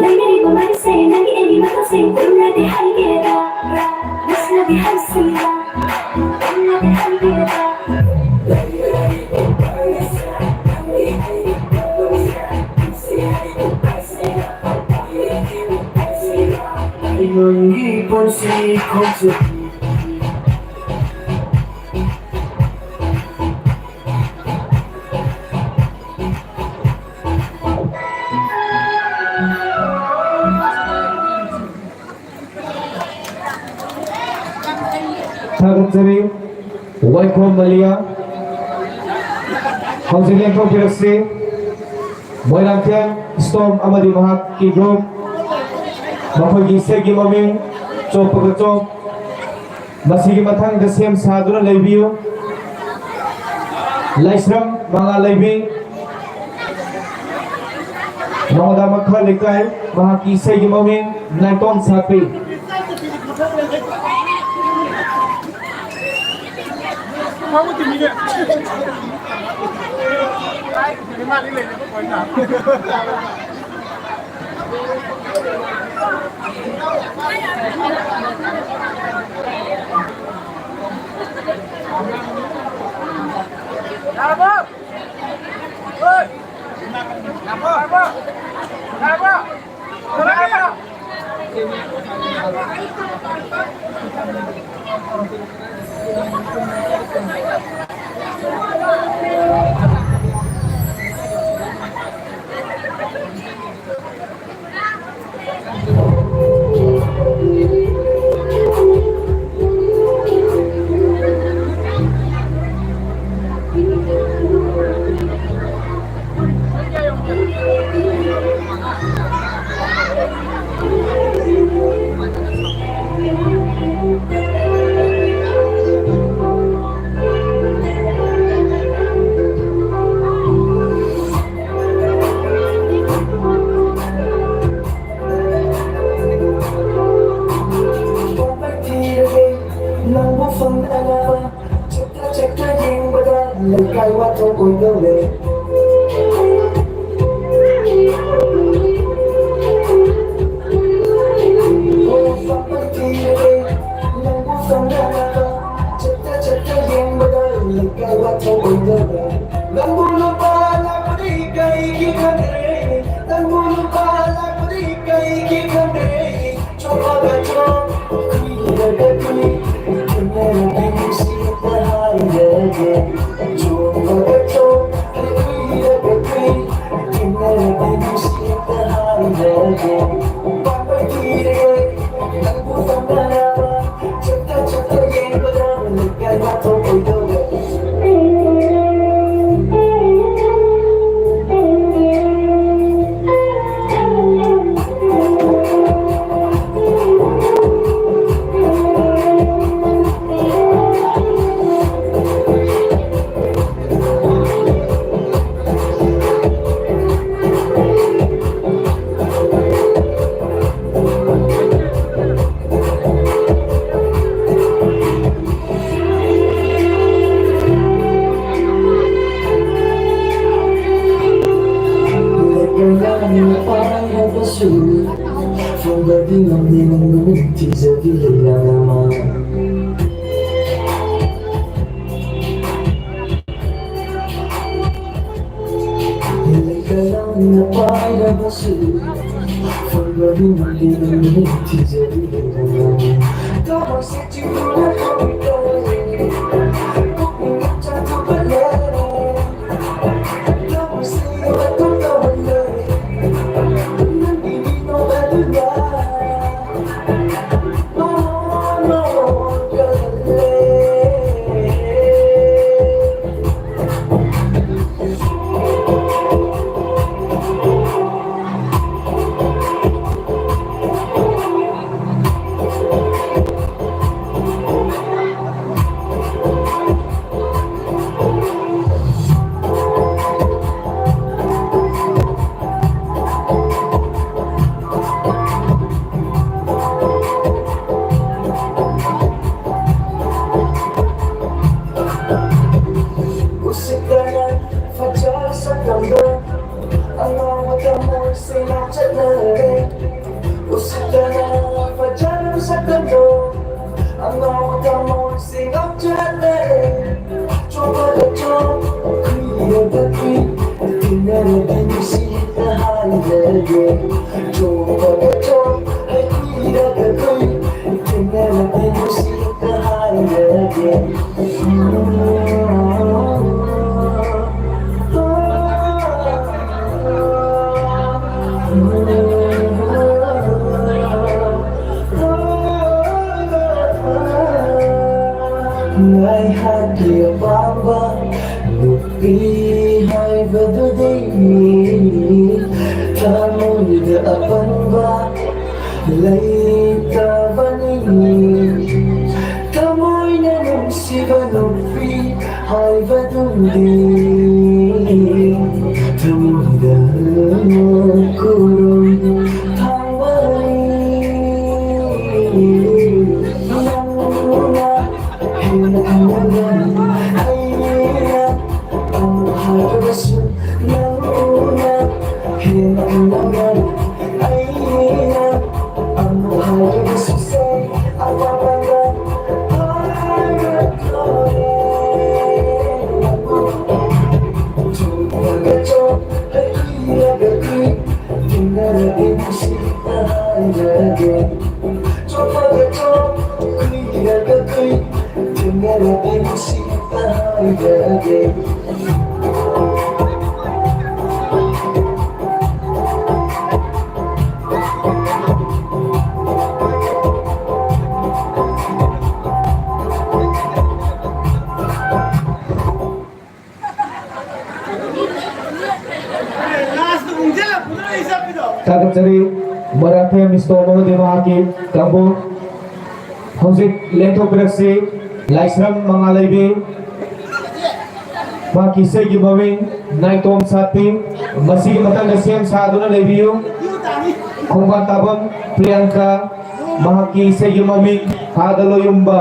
ꯂꯩꯅꯔꯤꯕ ꯃꯩꯁꯦ ꯅꯪꯒꯤ ꯑꯩꯒꯤ ꯃꯊꯧꯁꯦ ꯎꯠꯂꯗꯤ ꯍꯥꯏꯒꯦꯔꯥ? ꯎꯠꯂꯗꯤ ꯍꯥꯏꯁꯤꯔꯥ? ꯎꯠꯂꯗꯤ ꯍꯥꯏꯒꯦꯔꯥ? ꯅꯪꯒꯤ ꯄꯨꯟꯁꯤ ꯈꯣꯡꯆꯠ꯫ ꯊꯥꯒꯠꯆꯔꯤ꯫ ꯋꯥꯏꯈꯣꯝ ꯃꯂꯤꯌꯥ꯫ ꯍꯧꯖꯤꯛ ꯂꯦꯡꯊꯣꯛꯄꯤꯔꯁꯤ꯫ ꯃꯣꯏꯔꯥꯡꯊꯦꯝ ꯏꯁꯇꯣꯝ ꯑꯃꯗꯤ ꯃꯍꯥꯛꯀꯤ ꯒ꯭ꯔꯨꯞ, ꯃꯈꯣꯏꯒꯤ ꯏꯁꯩꯒꯤ ꯃꯃꯤꯡ ꯆꯣꯞꯄꯒ ꯆꯣꯞ꯫ ꯃꯁꯤꯒꯤ ꯃꯊꯪꯗ ꯁꯦꯝ ꯁꯥꯗꯨꯅ ꯂꯩꯕꯤꯌꯨ꯫ ꯂꯥꯏꯁ꯭ꯔꯝ ꯃꯉꯥꯜ ꯂꯩꯕꯤ, ꯅꯣꯡꯗꯥ ꯃꯈꯥ ꯂꯩꯀꯥꯏ, ꯃꯍꯥꯛꯀꯤ ꯏꯁꯩꯒꯤ ꯃꯃꯤꯡ ꯅꯥꯏꯇꯣꯝ ꯁꯥꯄꯤ꯫ ꯅꯪꯕꯨ ꯐꯪꯗꯅ ꯆꯠꯇ ꯆꯠꯇ ꯌꯦꯡꯕꯗ ꯂꯩꯀꯥꯏ ꯋꯥꯊꯣꯛ ꯑꯣꯏꯗꯧꯔꯦ꯫ ꯂꯩꯀꯥꯏ ꯋꯥꯊꯣꯛ ꯑꯣꯏꯗꯧꯔꯦ꯫ ꯅꯪꯕꯨ ꯅꯨꯄꯥ ꯂꯥꯛꯄꯗꯤ ꯀꯩꯒꯤ ꯈꯪꯗ꯭ꯔꯦ? ꯅꯪꯕꯨ ꯅꯨꯄꯥ ꯂꯥꯛꯄꯗꯤ ꯀꯩꯒꯤ ꯈꯪꯗ꯭ꯔꯦ? ꯆꯣꯛꯂꯒ ꯆꯣꯛ, ꯀꯨꯏꯔꯒ ꯀꯨꯏ, ꯊꯦꯡꯅꯔꯒꯦ ꯅꯨꯡꯁꯤꯕ ꯍꯥꯏꯔꯒꯦ꯫ ꯆꯣꯛꯂꯒ ꯆꯣꯛ, ꯀꯨꯏꯔꯒ ꯀꯨꯏ, ꯊꯦꯡꯅꯔꯒꯦ ꯅꯨꯡꯁꯤꯕ ꯍꯥꯏꯔꯒꯦ꯫ ꯄꯥꯝꯕ ꯊꯤꯔꯦ, ꯅꯪꯕꯨ ꯐꯪꯅꯅꯕ꯫ ꯆꯠꯇ ꯆꯠꯇ ꯌꯦꯡꯕꯗ ꯂꯩꯀꯥꯏ ꯋꯥꯊꯣꯛ ꯑꯣꯏꯗꯧꯔꯦ꯫ ꯂꯩꯀꯥꯏꯅ ꯄꯥꯏꯔꯕꯁꯨ, ꯐꯣꯡꯕꯗꯤ ꯉꯝꯗꯦ ꯅꯪꯕꯨ ꯊꯤꯖꯕꯤ ꯂꯩꯔꯥ ꯑꯃ꯫ ꯂꯩꯀꯥꯏꯅ ꯄꯥꯏꯔꯕꯁꯨ, ꯐꯪꯕꯗꯤ ꯉꯝꯗꯦ ꯅꯪꯕꯨ ꯊꯤꯖꯕꯤ ꯂꯩꯔꯥ ꯑꯃ꯫ ꯊꯃꯣꯏꯁꯦ ꯆꯤꯡꯗꯨꯅ ꯍꯧꯔꯤꯕ, ꯄꯨꯛꯅꯤꯡ ꯆꯥꯛꯊꯣꯛꯄ ꯂꯩꯔꯦ꯫ ꯎꯁꯤꯠꯇꯅ ꯐꯖ ꯁꯛꯇꯝꯗꯣ, ꯑꯉꯥꯎꯕ ꯊꯃꯣꯏꯁꯤꯡ ꯉꯥꯎꯆꯠꯅꯔꯦ꯫ ꯎꯁꯤꯠꯇꯅ ꯐꯖꯔꯕ ꯁꯛꯇꯝꯗꯣ, ꯑꯉꯥꯎꯕ ꯊꯃꯣꯏꯁꯤꯡ ꯉꯥꯎꯆꯠꯅꯔꯦ꯫ ꯉꯥꯏꯍꯥꯛꯀꯤ ꯑꯄꯥꯝꯕ ꯅꯨꯄꯤ ꯍꯥꯏꯕꯗꯨꯗꯤ ꯊꯃꯣꯏꯗ ꯑꯄꯟꯕ ꯂꯩꯇꯕꯅꯤ꯫ ꯊꯃꯣꯏꯅ ꯅꯨꯡꯁꯤꯕ ꯅꯨꯄꯤ ꯍꯥꯏꯕꯗꯨꯗꯤ ꯊꯃꯣꯏꯗ ꯈꯨꯔꯨꯝ ꯊꯥꯡꯕꯅꯤ꯫ ꯅꯪꯅ ꯍꯦꯟꯅ ꯈꯪꯂꯝꯒꯅꯤ ꯑꯩꯅ ꯑꯃꯨꯛ ꯍꯥꯏꯔꯕꯁꯨ ꯅꯪꯅ ꯍꯦꯟꯅ ꯈꯪꯂꯝꯒꯅꯤ ꯑꯩꯅ ꯑꯃꯨꯛ ꯍꯥꯏꯔꯕꯁꯨ say ꯑꯋꯥꯕꯗ ꯍꯥꯏꯔꯛꯂꯣꯏꯔꯦ꯫ ꯊꯨꯡꯂꯒ ꯆꯣ ꯍꯩꯔꯒ ꯀꯨꯏ ꯊꯦꯡꯅꯔꯗꯤ ꯅꯨꯡꯁꯤꯅ ꯍꯥꯏꯔꯒꯦ꯫ ꯆꯣꯠꯄꯗ ꯆꯣ ꯈꯨꯏꯔꯒ ꯈꯨꯏ ꯊꯦꯡꯅꯔꯗꯤ ꯅꯨꯡꯁꯤꯅ ꯍꯥꯏꯔꯒꯦ꯫ ꯊꯥꯒꯠꯆꯔꯤ ꯃꯣꯏꯔꯥꯡꯊꯦꯝ ꯏꯁꯇꯣꯝ ꯑꯃꯗꯤ ꯃꯍꯥꯛꯀꯤ ꯀꯥꯡꯕꯨ꯫ ꯍꯧꯖꯤꯛ ꯂꯦꯡꯊꯣꯛꯄꯤꯔꯛꯁꯤ ꯂꯥꯏꯁ꯭ꯔꯝ ꯃꯉꯥꯜꯂꯩꯕꯤ꯫ ꯃꯍꯥꯛꯀꯤ ꯏꯁꯩꯒꯤ ꯃꯃꯤꯡ ꯅꯥꯏꯇꯣꯝ ꯁꯥꯠꯄꯤ꯫ ꯃꯁꯤꯒꯤ ꯃꯇꯥꯡꯗ ꯁꯦꯝ ꯁꯥꯗꯨꯅ ꯂꯩꯕꯤꯌꯨ꯫ ꯈꯣꯡꯕꯥꯟ ꯇꯥꯕꯝ ꯄ꯭ꯔꯤꯌꯥꯡꯀꯥ꯫ ꯃꯍꯥꯛꯀꯤ ꯏꯁꯩꯒꯤ ꯃꯃꯤꯡ ꯍꯥꯗ ꯂꯣꯌꯨꯝꯕ꯫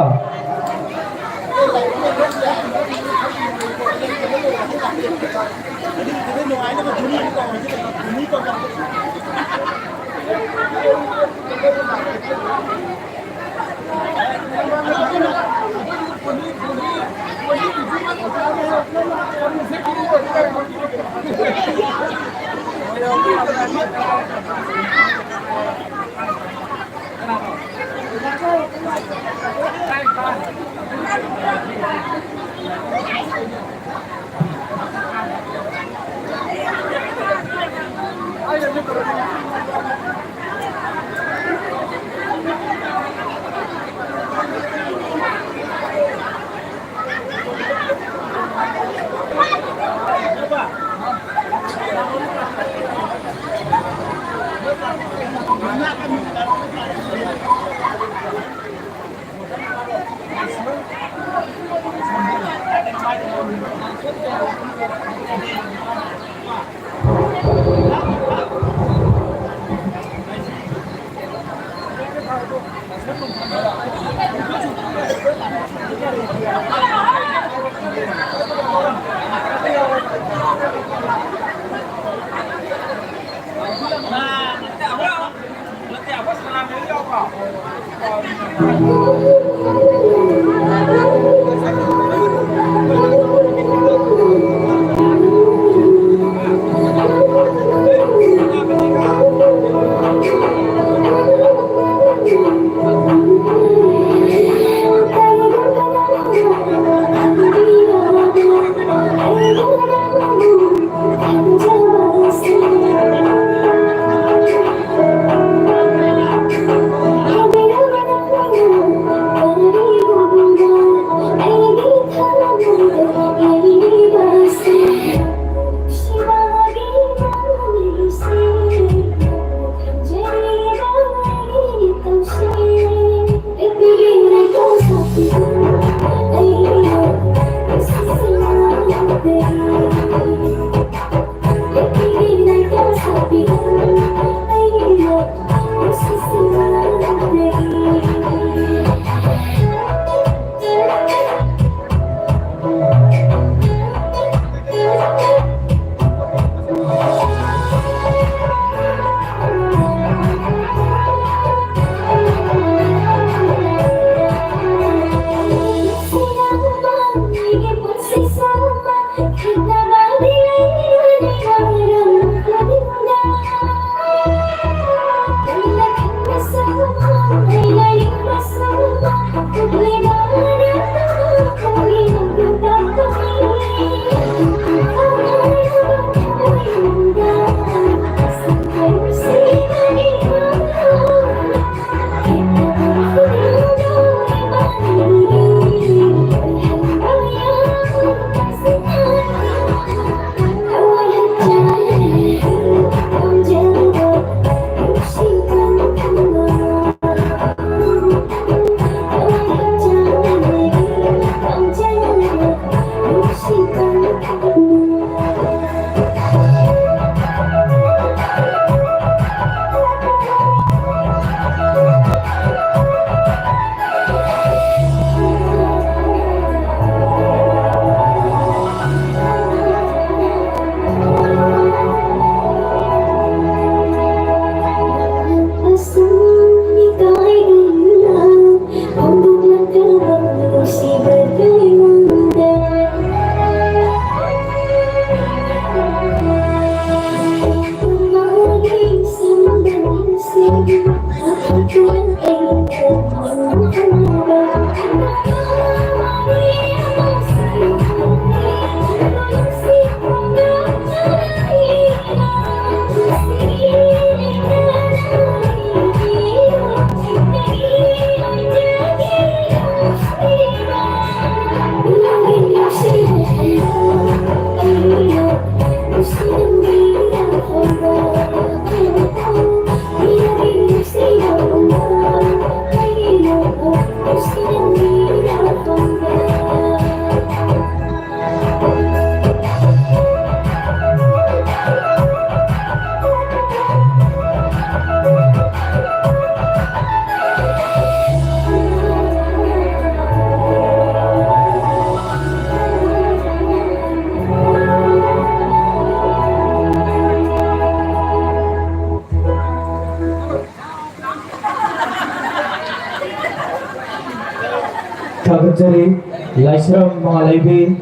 ꯂꯥꯏꯁ꯭ꯔꯝ ꯃꯉꯥꯂꯩꯕꯤ꯫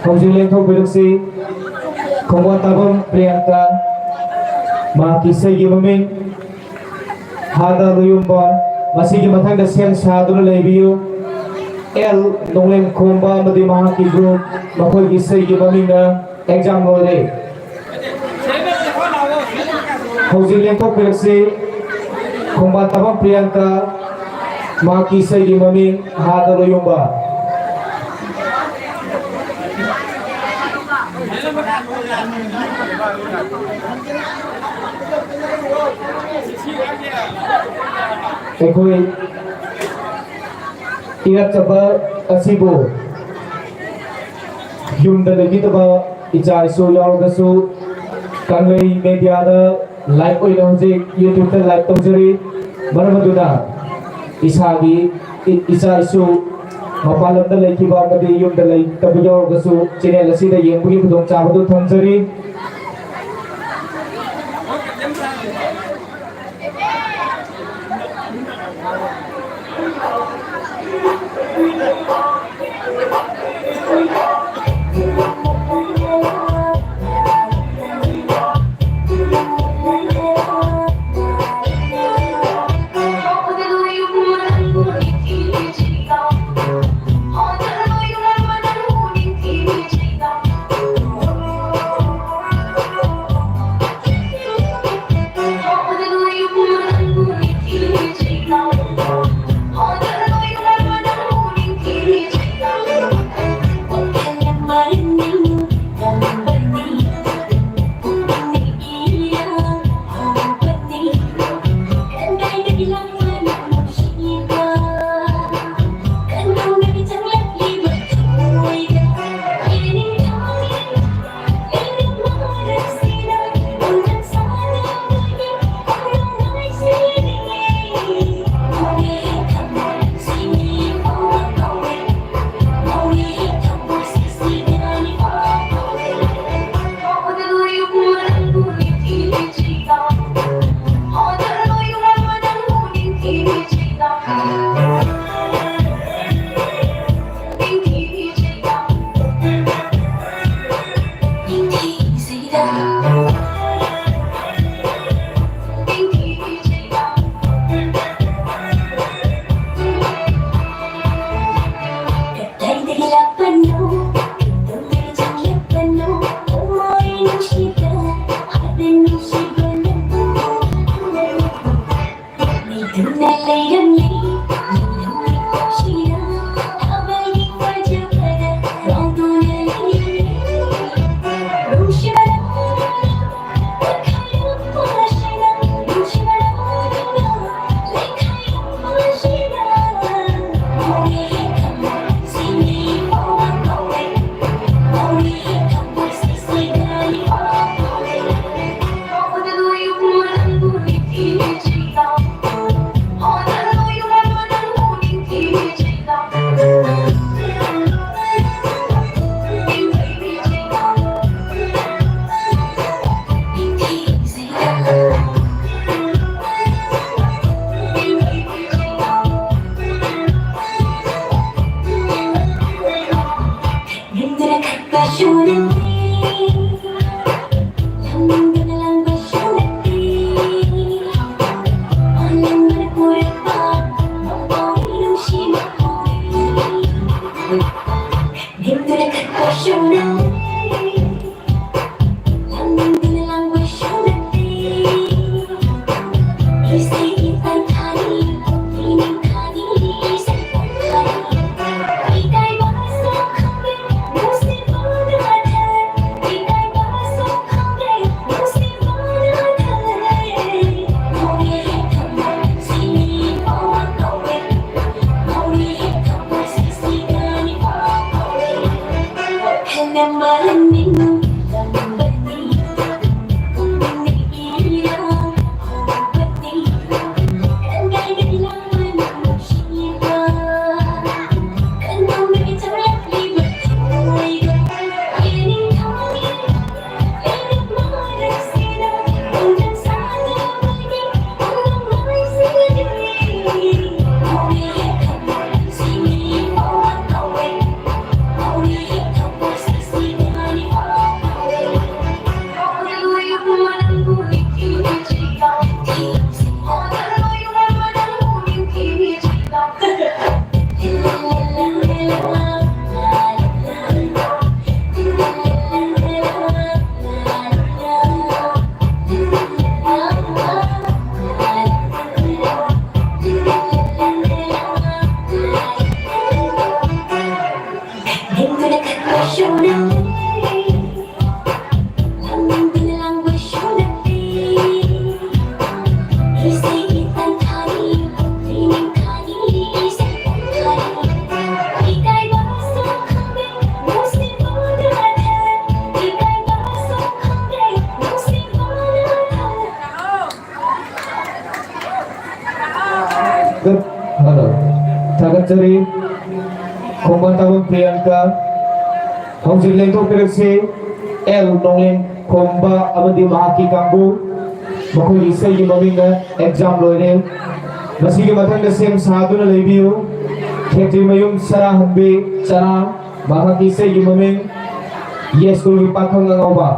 ꯍꯧꯖꯤꯛ ꯂꯦꯡꯊꯣꯛꯄꯤꯔꯛꯁꯤ꯫ ꯈꯣꯡꯕꯥꯟ ꯇꯥꯐꯝ ꯄ꯭ꯔꯤꯌꯥꯡꯀꯥ, ꯃꯍꯥꯛꯀꯤ ꯏꯁꯩꯒꯤ ꯃꯃꯤꯡ ꯍꯥꯗ ꯂꯨꯌꯨꯝꯕ꯫ ꯃꯁꯤꯒꯤ ꯃꯊꯪꯗ ꯁꯦꯝ ꯁꯥꯗꯨꯅ ꯂꯩꯕꯤꯌꯨ꯫ ꯑꯦꯜ ꯅꯣꯡꯂꯦꯝ ꯈꯣꯝꯕ ꯑꯃꯗꯤ ꯃꯍꯥꯛꯀꯤ ꯒ꯭ꯔꯨꯞ, ꯃꯈꯣꯏꯒꯤ ꯏꯁꯩꯒꯤ ꯃꯃꯤꯡꯅ ꯑꯦꯛꯖꯥꯝ ꯂꯣꯏꯔꯦ꯫ ꯍꯧꯖꯤꯛ ꯂꯦꯡꯊꯣꯛꯄꯤꯔꯛꯁꯤ꯫ ꯈꯣꯡꯕꯥꯟ ꯇꯥꯐꯝ ꯄ꯭ꯔꯤꯌꯥꯡꯀꯥ, ꯃꯍꯥꯛꯀꯤ ꯏꯁꯩꯒꯤ ꯃꯃꯤꯡ ꯍꯥꯗ ꯂꯣꯌꯨꯝꯕ꯫ ꯑꯩꯈꯣꯏ ꯏꯔꯛꯆꯕ ꯑꯁꯤꯕꯨ ꯌꯨꯝꯗ ꯂꯩꯕꯤꯗꯕ ꯏꯆꯥ ꯏꯁꯨ ꯌꯥꯎꯔꯒꯁꯨ ꯀꯪꯂꯩ ꯃꯦꯗꯤꯌꯥꯗ ꯂꯥꯏꯚ ꯑꯣꯏꯅ ꯍꯧꯖꯤꯛ ꯌꯨꯇ꯭ꯌꯨꯕꯇ ꯂꯥꯏꯚ ꯇꯧꯖꯔꯤ꯫ ꯃꯔꯝ ꯑꯗꯨꯅ ꯏꯁꯥꯒꯤ ꯏ-, ꯏꯆꯥ ꯏꯁꯨ ꯃꯄꯥꯟ ꯂꯝꯗ ꯂꯩꯈꯤꯕ ꯑꯃꯗꯤ ꯌꯨꯝꯗ ꯂꯩꯇꯕ ꯌꯥꯎꯔꯒꯁꯨ ꯆꯦꯅꯦꯜ ꯑꯁꯤꯗ ꯌꯦꯡꯕꯒꯤ ꯈꯨꯗꯣꯡꯆꯥꯕꯗꯨ ꯊꯝꯖꯔꯤ꯫ ꯊꯥꯒꯠ-, hello. ꯊꯥꯒꯠꯆꯔꯤ꯫ ꯈꯣꯡꯕꯥꯟ ꯇꯥꯕꯝ ꯄ꯭ꯔꯤꯌꯥꯡꯀꯥ꯫ ꯍꯧꯖꯤꯛ ꯂꯦꯡꯊꯣꯛꯄꯤꯔꯁꯤ꯫ ꯑꯦꯜ ꯅꯣꯡꯂꯦꯟ ꯈꯣꯝꯕ ꯑꯃꯗꯤ ꯃꯍꯥꯛꯀꯤ ꯀꯥꯡꯕꯨ꯫ ꯃꯈꯣꯏꯒꯤ ꯏꯁꯩꯒꯤ ꯃꯃꯤꯡꯅ ꯑꯦꯛꯖꯥꯝ ꯂꯣꯏꯔꯦ꯫ ꯃꯁꯤꯒꯤ ꯃꯊꯪꯗ ꯁꯦꯝ ꯁꯥꯗꯨꯅ ꯂꯩꯕꯤꯌꯨ꯫ ꯈꯦꯇ꯭ꯔꯤꯃꯌꯨꯝ ꯁꯅꯥꯍꯟꯕꯤ ꯆꯔꯥ꯫ ꯃꯍꯥꯛꯀꯤ ꯏꯁꯩꯒꯤ ꯃꯃꯤꯡ ꯌꯥꯏꯁ꯭ꯀꯨꯜꯒꯤ ꯄꯥꯈꯪ ꯑꯉꯥꯎꯕ꯫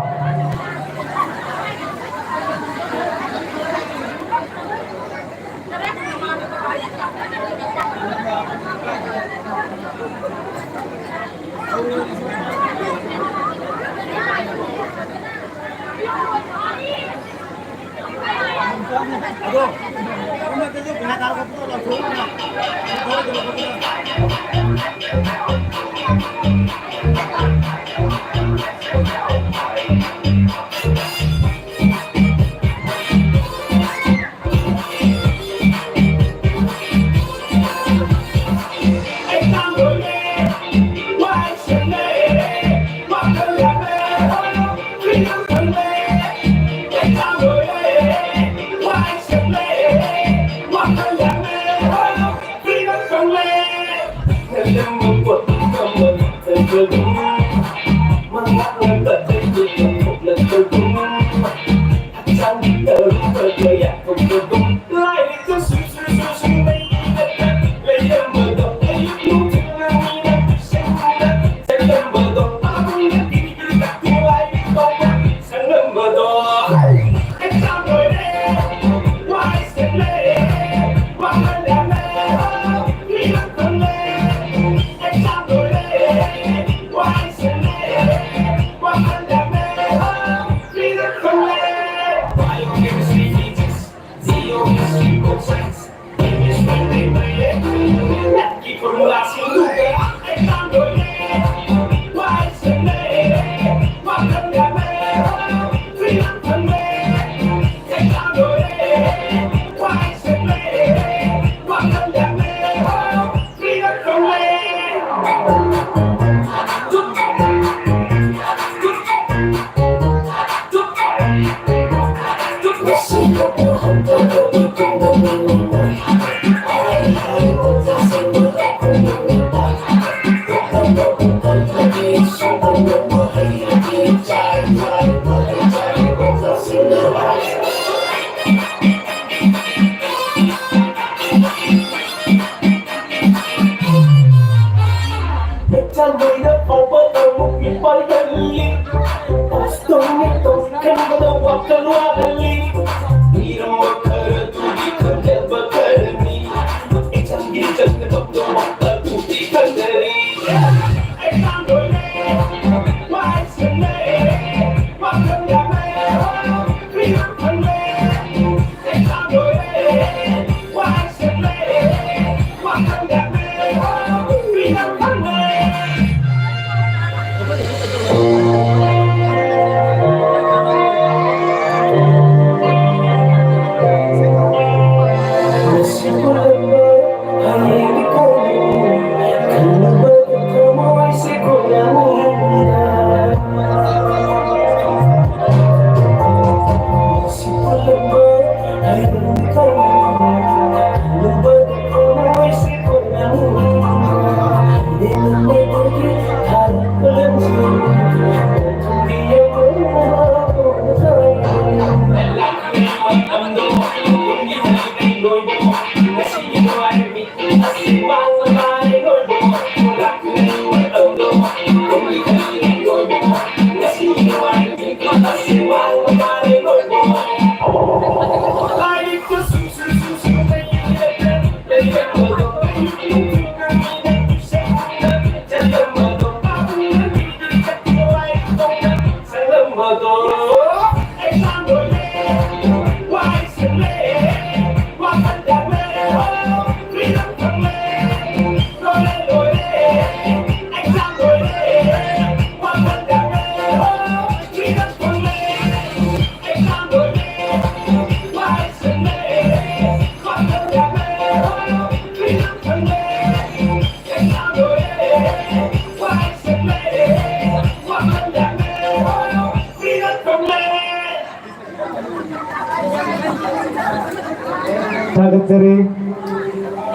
ꯊꯥꯒꯠꯆꯔꯤ꯫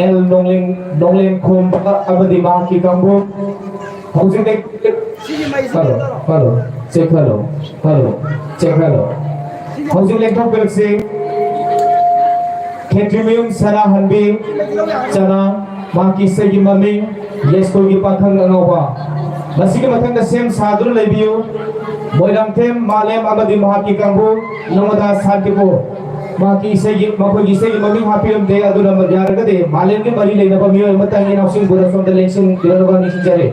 ꯑꯦꯜ ꯅꯣꯡꯂꯦꯟ, ꯅꯣꯡꯂꯦꯟꯈꯣꯝꯕ ꯑꯃꯗꯤ ꯃꯍꯥꯛꯀꯤ ꯀꯥꯡꯕꯨ꯫ ꯍꯧꯖꯤꯛ ꯂꯦꯛ-, hello, hello, check hello, hello, check hello. ꯍꯧꯖꯤꯛ ꯂꯦꯡꯊꯣꯛꯄꯤꯔꯛꯁꯤ꯫ ꯈꯦꯇ꯭ꯔꯤꯃꯌꯨꯝ ꯁꯅꯥꯍꯟꯕꯤ ꯆꯅꯥ, ꯃꯍꯥꯛꯀꯤ ꯏꯁꯩꯒꯤ ꯃꯃꯤꯡ ꯌꯥꯏꯁ꯭ꯀꯨꯜꯒꯤ ꯄꯥꯈꯪ ꯑꯉꯥꯎꯕ꯫ ꯃꯁꯤꯒꯤ ꯃꯊꯪꯗ ꯁꯦꯝ ꯁꯥꯗꯨꯅ ꯂꯩꯕꯤꯌꯨ꯫ ꯃꯣꯏꯔꯥꯡꯊꯦꯝ ꯃꯥꯂꯦꯝ ꯑꯃꯗꯤ ꯃꯍꯥꯛꯀꯤ ꯀꯥꯡꯕꯨ ꯅꯃꯗꯥ ꯁꯥꯟꯇꯤꯄꯨꯔ꯫ ꯃꯍꯥꯛꯀꯤ ꯏꯁꯩꯒꯤ, ꯃꯈꯣꯏꯒꯤ ꯏꯁꯩꯒꯤ ꯃꯃꯤꯡ ꯍꯥꯞꯄꯤꯔꯝꯗꯦ, ꯑꯗꯨꯅ ꯌꯥꯔꯒꯗꯤ ꯃꯥꯂꯦꯝꯒꯤ ꯃꯔꯤ ꯂꯩꯅꯕ ꯃꯤꯑꯣꯏ ꯑꯃꯇꯪ ꯏꯅꯥꯎꯁꯤꯡꯕꯨ ꯁꯣꯝꯗ ꯂꯦꯡꯁꯤꯟꯕꯤꯔꯛꯅꯕ ꯅꯤꯡꯁꯤꯡꯖꯔꯤ꯫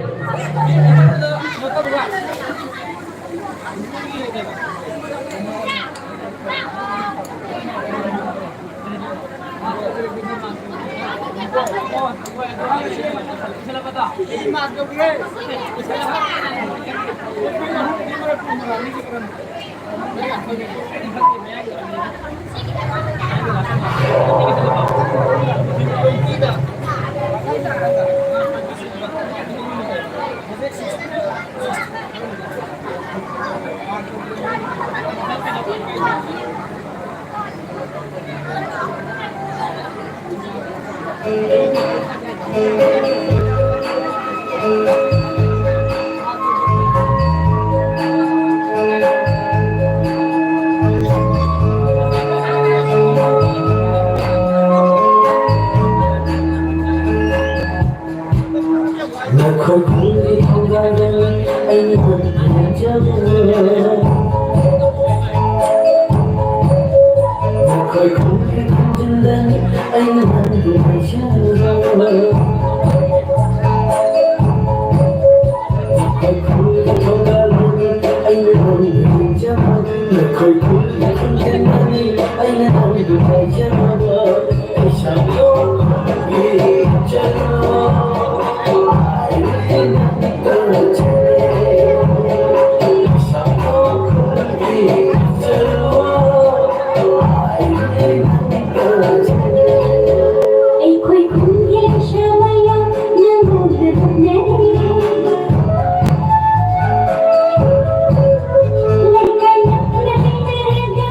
ꯅꯈꯣꯏ ꯈꯨꯟꯒꯤ ꯊꯣꯡꯒꯥꯜꯗ ꯑꯩꯅ ꯅꯪꯕꯨ ꯌꯦꯡꯖꯕ꯫ ꯅꯈꯣꯏ ꯈꯨꯟꯒꯤ ꯈꯣꯟꯖꯦꯜꯗ ꯑꯩꯅ ꯅꯪꯕꯨ ꯉꯥꯏꯖꯕ꯫ ꯅꯈꯣꯏ ꯈꯨꯟꯒꯤ ꯊꯣꯡꯒꯥꯜꯗ ꯑꯩꯅ ꯅꯪꯕꯨ ꯌꯦꯡꯖꯕ꯫ ꯅꯈꯣꯏ ꯈꯨꯟꯒꯤ ꯈꯣꯟꯖꯦꯜꯗꯅꯤ ꯑꯩꯅ ꯅꯪꯕꯨ ꯉꯥꯏꯖꯕ꯫ ꯑꯩꯈꯣꯏ ꯈꯨꯟꯒꯤ ꯂꯩꯁꯥ ꯃꯌꯥꯝ ꯅꯪꯉꯣꯟꯗ ꯇꯝꯅꯔꯤ꯫ ꯂꯩꯀꯥꯏ ꯅꯛꯅ ꯂꯩꯅꯔꯒ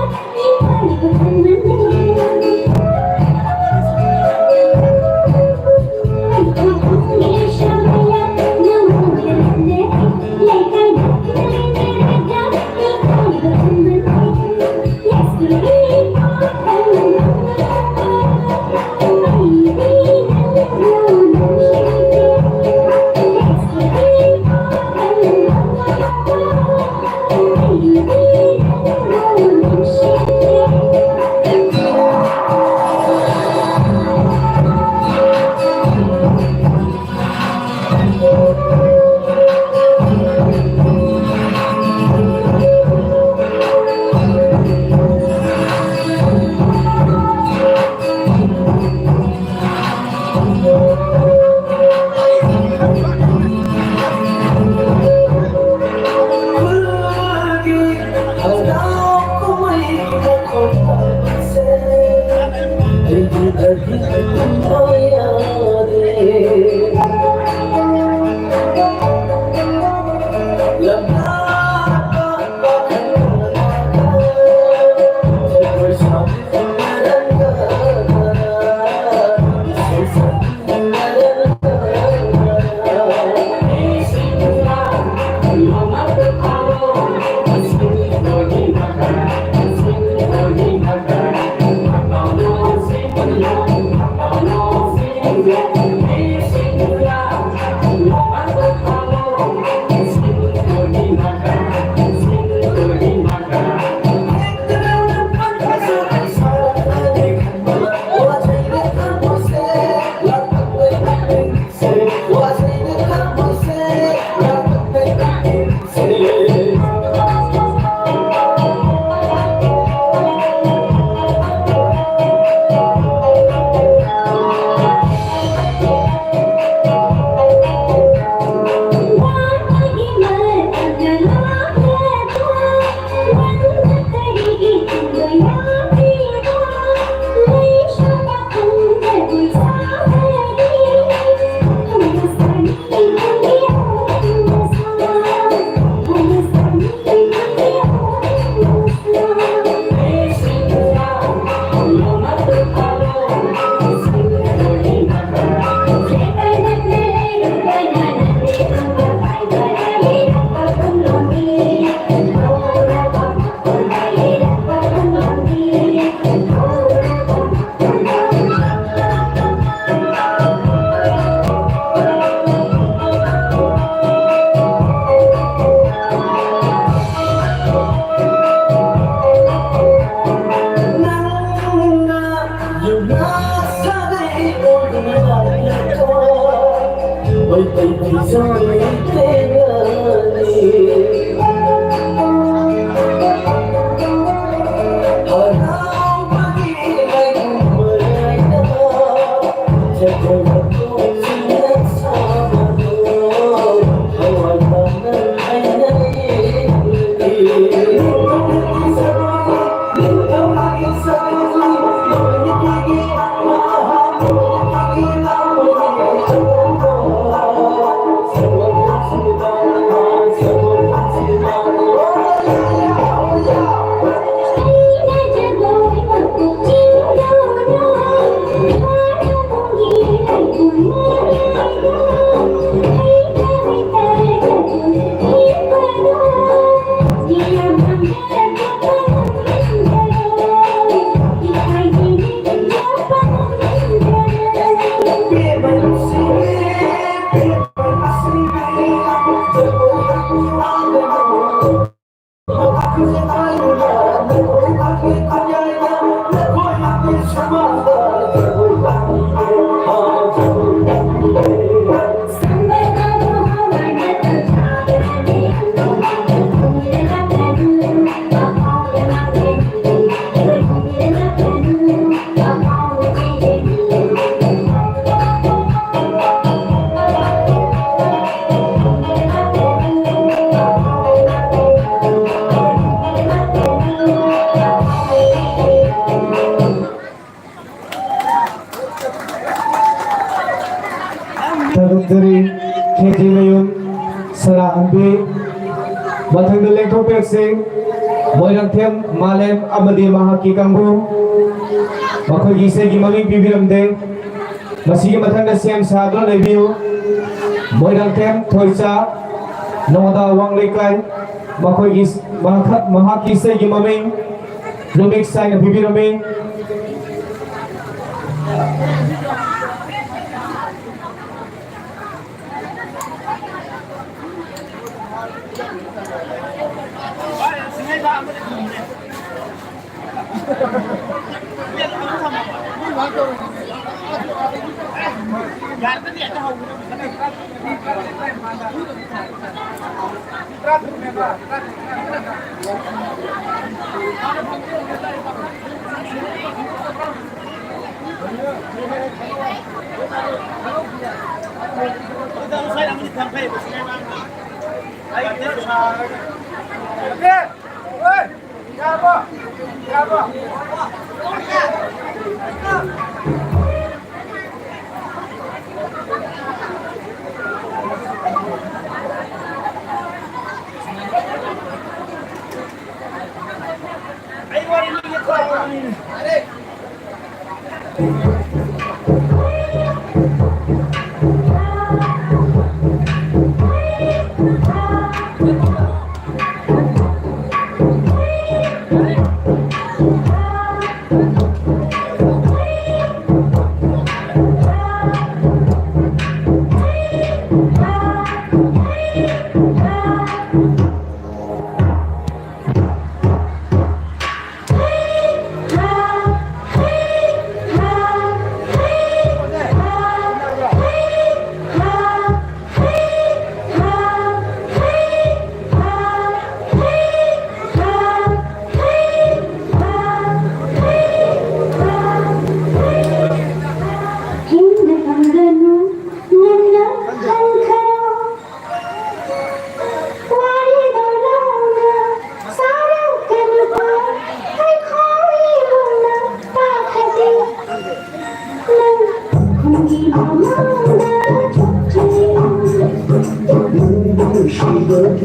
ꯃꯊꯪꯗ ꯂꯦꯡꯊꯣꯛꯄꯤꯔꯛꯁꯤ꯫ ꯃꯣꯏꯔꯥꯡꯊꯦꯝ ꯃꯥꯂꯦꯝ ꯑꯃꯗꯤ ꯃꯍꯥꯛꯀꯤ ꯀꯥꯡꯕꯨ꯫ ꯃꯈꯣꯏꯒꯤ ꯏꯁꯩꯒꯤ ꯃꯃꯤꯡ ꯄꯤꯕꯤꯔꯝꯗꯦ꯫ ꯃꯁꯤꯒꯤ ꯃꯊꯪꯗ ꯁꯦꯝ ꯁꯥꯗꯨꯅ ꯂꯩꯕꯤꯌꯨ꯫ ꯃꯣꯏꯔꯥꯡꯊꯦꯝ ꯊꯣꯏꯆꯥ, ꯅꯣꯡꯗꯥ ꯋꯥꯡ ꯂꯩꯀꯥꯏ꯫ ꯃꯈꯣꯏꯒꯤ ꯃꯍꯥꯛ-, ꯃꯍꯥꯛꯀꯤ ꯏꯁꯩꯒꯤ ꯃꯃꯤꯡ remix ꯍꯥꯏꯅ ꯄꯤꯕꯤꯔꯝꯃꯤ꯫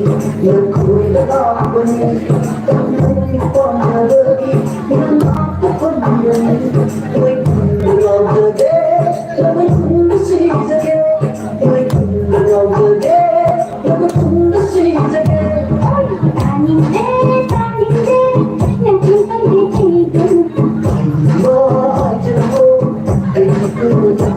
ꯅꯈꯣꯏꯗ ꯂꯥꯛꯄꯅꯤ, ꯅꯪꯒꯤ ꯄꯥꯝꯖꯕꯒꯤ ꯅꯅꯥꯛꯇ ꯐꯝꯕꯅꯤ꯫ ꯃꯩ ꯉꯥꯎꯖꯒꯦ, ꯃꯩ ꯁꯤꯖꯒꯦ, ꯃꯩ ꯉꯥꯎꯖꯒꯦ, ꯃꯩ ꯁꯤꯖꯒꯦ꯫ ꯇꯥꯅꯤꯡꯗꯦ, ꯇꯥꯅꯤꯡꯗꯦ, ꯅꯪꯒꯤ ꯄꯥꯝꯖꯕꯒꯤ ꯍꯥꯏꯅꯤꯡꯕ ꯍꯥꯏꯖꯔꯣ, ꯑꯩꯒꯤ ꯀꯨꯏꯅ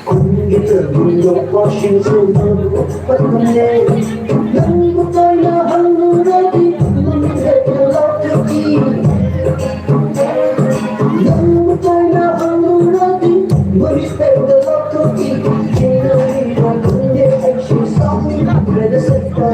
ꯈꯨꯟꯒꯤ ꯇꯔꯨ ꯌꯣꯛꯄꯁꯤꯡꯁꯨ ꯅꯪꯕꯨ ꯄꯟꯕꯅꯦ꯫ ꯅꯪꯕꯨ ꯇꯣꯏꯅ ꯍꯪꯂꯨꯔꯗꯤ ꯃꯃꯤꯡ ꯍꯦꯛꯇ ꯂꯥꯎꯊꯣꯛꯏ꯫ ꯅꯪꯕꯨ ꯇꯣꯏꯅ ꯍꯪꯂꯨꯔꯗꯤ ꯃꯃꯤꯡ ꯍꯦꯛꯇ ꯂꯥꯎꯊꯣꯛꯏ꯫ ꯆꯤꯡꯅꯔꯤꯔ ꯈꯪꯗꯦ ꯑꯩꯁꯨ ꯁꯥꯎꯅꯤꯡꯈ꯭ꯔꯦꯗ ꯁꯛꯄ꯫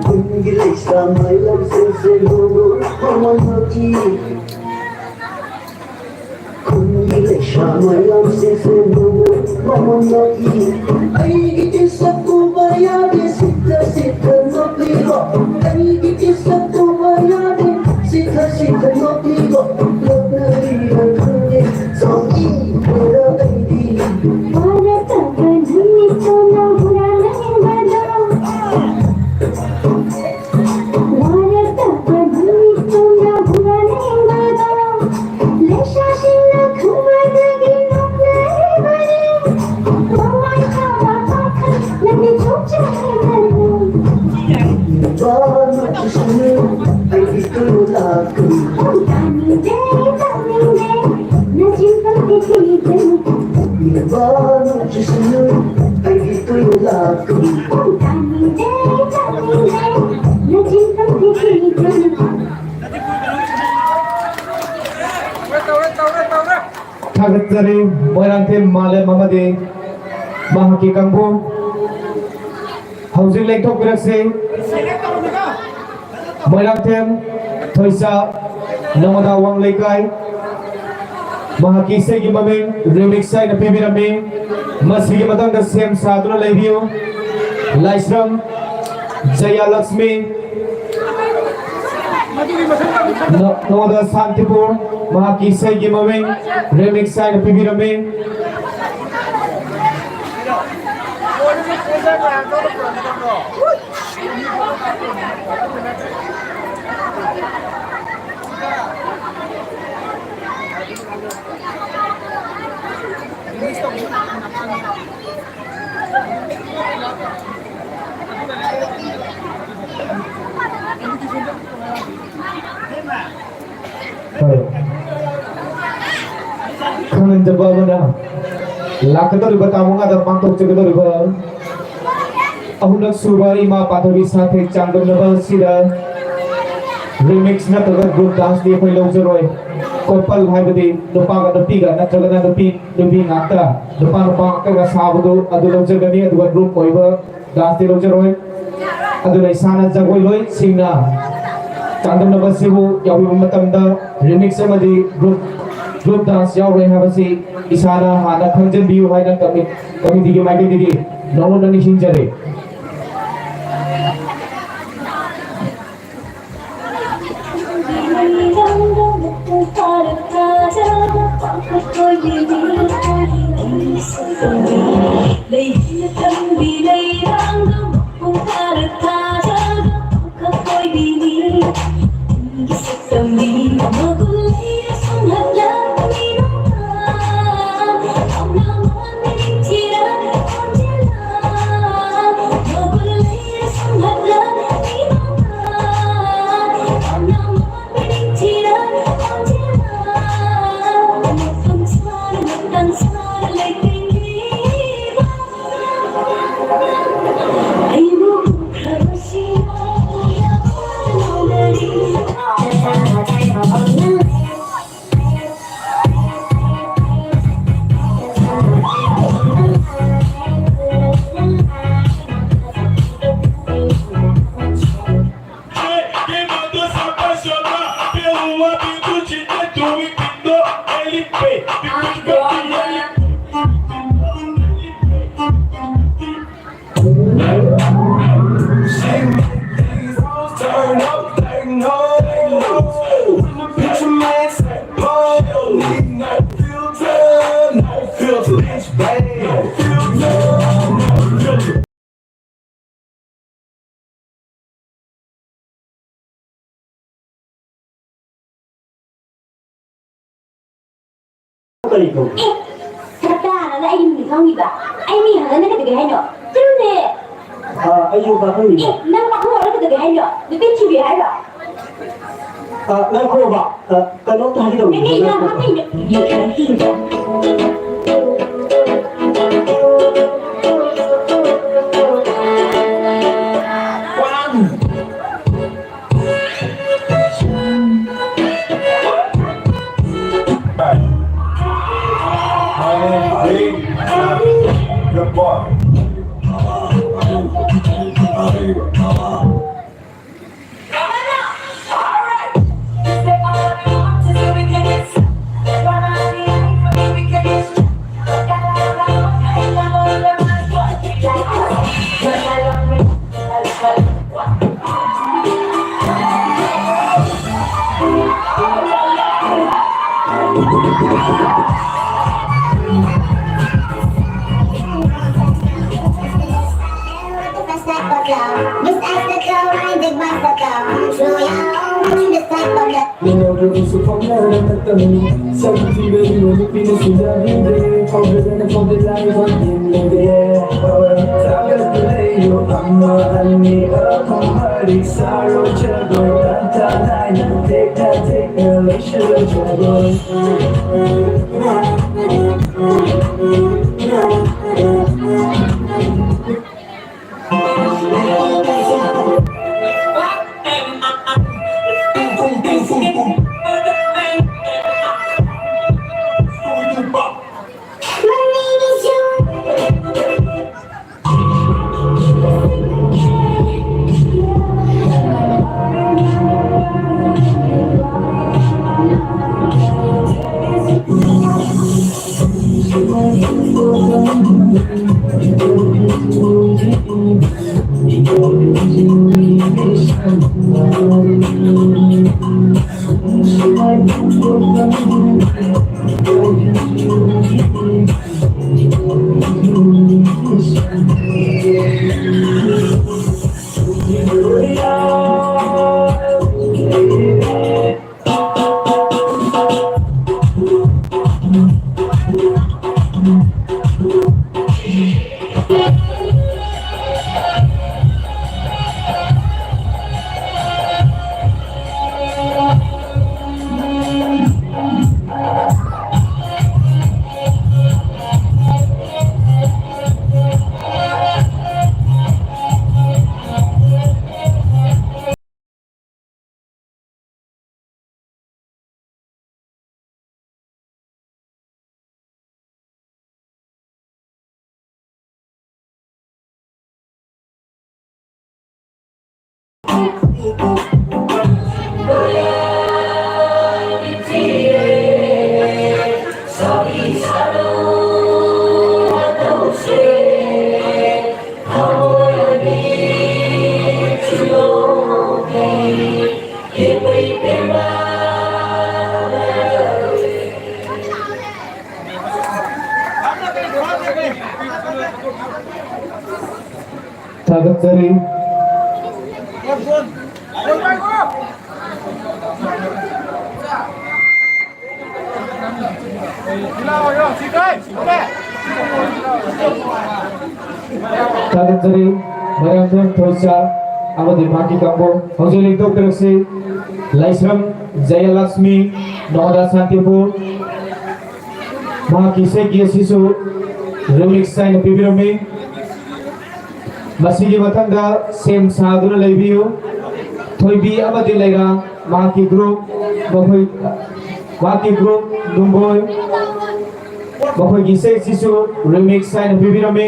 ꯈꯨꯟꯒꯤ ꯂꯩꯁꯥ ꯃꯌꯥꯝꯁꯤꯡꯁꯦ ꯅꯣꯡꯃ ꯃꯃꯜ ꯈꯨꯟꯒꯤ ꯂꯩꯁꯥ ꯃꯌꯥꯝꯁꯤꯡꯁꯦ ꯅꯣꯡꯃ ꯃꯃꯜ ꯅꯣꯛꯏ꯫ ꯑꯩꯒꯤ ꯏꯁꯛ ꯎꯕ ꯌꯥꯗꯦ, ꯁꯤꯠꯇ ꯁꯤꯠꯇ ꯅꯣꯛꯂꯤꯕ꯫ ꯑꯩꯒꯤ ꯏꯁꯛ ꯎꯕ ꯌꯥꯗꯦ, ꯁꯤꯠꯇ ꯁꯤꯠꯇ ꯅꯣꯛꯂꯤꯕ꯫ ꯊꯥꯒꯠꯆꯔꯤ꯫ ꯃꯣꯏꯔꯥꯡꯊꯦꯝ ꯃꯥꯂꯦꯝ ꯑꯃꯗꯤ ꯃꯍꯥꯛꯀꯤ ꯀꯥꯡꯕꯨ꯫ ꯍꯧꯖꯤꯛ ꯂꯦꯡꯊꯣꯛꯄꯤꯔꯛꯁꯤ꯫ ꯃꯣꯏꯔꯥꯡꯊꯦꯝ ꯊꯣꯏꯁꯥ, ꯅꯣꯡꯃꯗꯥ ꯋꯥꯡ ꯂꯩꯀꯥꯏ꯫ ꯃꯍꯥꯛꯀꯤ ꯏꯁꯩꯒꯤ ꯃꯃꯤꯡ remix ꯍꯥꯏꯅ ꯄꯤꯕꯤꯔꯝꯃꯤ꯫ ꯃꯁꯤꯒꯤ ꯃꯇꯥꯡꯗ ꯁꯦꯝ ꯁꯥꯗꯨꯅ ꯂꯩꯕꯤꯌꯨ꯫ ꯂꯥꯏꯁ꯭ꯔꯝ ꯖꯌꯥꯂꯛꯁꯃꯤ, ꯅ-, ꯅꯣꯡꯃꯗꯥ ꯁꯥꯟꯇꯤꯄꯨꯔ, ꯃꯍꯥꯛꯀꯤ ꯏꯁꯩꯒꯤ ꯃꯃꯤꯡ remix ꯍꯥꯏꯅ ꯄꯤꯕꯤꯔꯝꯃꯤ꯫ ꯍꯣꯏ꯫ ꯈꯪꯍꯟꯖꯕ ꯑꯃꯅ, ꯂꯥꯛꯀꯗꯧꯔꯤꯕ ꯇꯥꯡ ꯃꯉꯥꯗ ꯄꯥꯡꯊꯣꯛꯆꯒꯗꯧꯔꯤꯕ ꯑꯍꯨꯝꯂꯛ ꯁꯨꯕ ꯏꯃꯥ ꯄꯥꯟꯊꯣꯏꯕꯤ ꯁꯥꯊꯦꯛ ꯆꯥꯡꯗꯝꯅꯕ ꯑꯁꯤꯗ remix ꯅꯠꯇ꯭ꯔꯒ group dance ꯗꯤ ꯑꯩꯈꯣꯏ ꯂꯧꯖꯔꯣꯏ꯫ Couple ꯍꯥꯏꯕꯗꯤ ꯅꯨꯄꯥꯒ ꯅꯨꯄꯤꯒ ꯅꯠꯇ꯭ꯔꯒꯅ ꯅꯨꯄꯤ ꯅꯨꯄꯤ ꯉꯥꯛꯇ, ꯅꯨꯄꯥ ꯅꯨꯄꯥ ꯉꯥꯛꯇꯒ ꯁꯥꯕꯗꯨ ꯑꯗꯨ ꯂꯧꯖꯒꯅꯤ꯫ ꯑꯗꯨꯒ group ꯑꯣꯏꯕ dance ꯇꯤ ꯂꯧꯖꯔꯣꯏ꯫ ꯑꯗꯨꯅ ꯏꯁꯥꯅ ꯖꯒꯣꯏ ꯂꯣꯏꯁꯤꯡꯅ ꯆꯥꯡꯗꯝꯅꯕ ꯑꯁꯤꯕꯨ ꯌꯥꯎꯕꯤꯕ ꯃꯇꯝꯗ remix ꯑꯃꯗꯤ group, group dance ꯌꯥꯎꯔꯣꯏ ꯍꯥꯏꯕꯁꯤ ꯏꯁꯥꯅ ꯍꯥꯟꯅ ꯈꯪꯖꯤꯟꯕꯤꯌꯨ ꯍꯥꯏꯅ ꯀꯃꯤ-, committee ꯒꯤ ꯃꯥꯏꯀꯩꯗꯒꯤ ꯅꯧꯅ ꯅꯤꯡꯁꯤꯡꯖꯔꯤ꯫ ꯀꯔꯤ ꯀꯧꯒꯦ? ꯑꯦ, ꯁꯛꯇꯥꯅ ꯑꯩꯒꯤ ꯃꯤꯡ ꯈꯪꯉꯤꯕ? ꯑꯩ ꯃꯤꯡ ꯍꯪꯉꯒ ꯀꯩꯗꯧꯒꯦ ꯍꯥꯏꯅꯣ? ꯆꯠꯂꯨꯅꯦ! ꯑꯥ, ꯑꯩꯁꯨ ꯄꯥꯈꯪꯅꯤꯅꯦ꯫ ꯑꯦ, ꯅꯪ ꯄꯥꯈꯪ ꯑꯣꯏꯔꯒ ꯀꯩꯗꯧꯒꯦ ꯍꯥꯏꯅꯣ? ꯅꯨꯄꯤ ꯊꯤꯕꯤ ꯍꯥꯏꯔꯣ? ꯑꯥ, ꯉꯥꯏꯈꯣꯕ꯫ ꯑꯥ, ꯀꯩꯅꯣꯝꯇ ꯍꯥꯏꯒꯦ ꯇꯧꯕꯅꯦ꯫ ꯅꯪ ꯉꯥꯏꯈꯣꯕ꯫ My name is Dave. Good boy. ꯊꯥꯒꯠꯆꯔꯤ꯫ ꯊꯥꯒꯠꯆꯔꯤ ꯃꯌꯥꯝ ꯊꯣꯏꯆꯥ ꯑꯃꯗꯤ ꯃꯍꯥꯛꯀꯤ ꯀꯥꯡꯕꯨ꯫ ꯍꯧꯖꯤꯛ ꯂꯦꯡꯊꯣꯛꯄꯤꯔꯛꯁꯤ꯫ ꯂꯥꯏꯁ꯭ꯔꯝ ꯖꯌꯂꯛꯁꯃꯤ, ꯅꯣꯗꯥ ꯁꯥꯟꯇꯤꯄꯨꯔ꯫ ꯃꯍꯥꯛꯀꯤ ꯏꯁꯩꯒꯤ ꯑꯁꯤꯁꯨ remix ꯍꯥꯏꯅ ꯄꯤꯕꯤꯔꯝꯃꯤ꯫ ꯃꯁꯤꯒꯤ ꯃꯊꯪꯗ ꯁꯦꯝ ꯁꯥꯗꯨꯅ ꯂꯩꯕꯤꯌꯨ꯫ ꯊꯣꯏꯕꯤ ꯑꯃꯗꯤ ꯂꯩꯔꯥ, ꯃꯍꯥꯛꯀꯤ group, ꯃꯈꯣꯏ, ꯃꯍꯥꯛꯀꯤ group ꯅꯨꯡꯕꯣꯏ, ꯃꯈꯣꯏꯒꯤ ꯏꯁꯩꯁꯤꯁꯨ remix ꯍꯥꯏꯅ ꯄꯤꯕꯤꯔꯝꯃꯤ꯫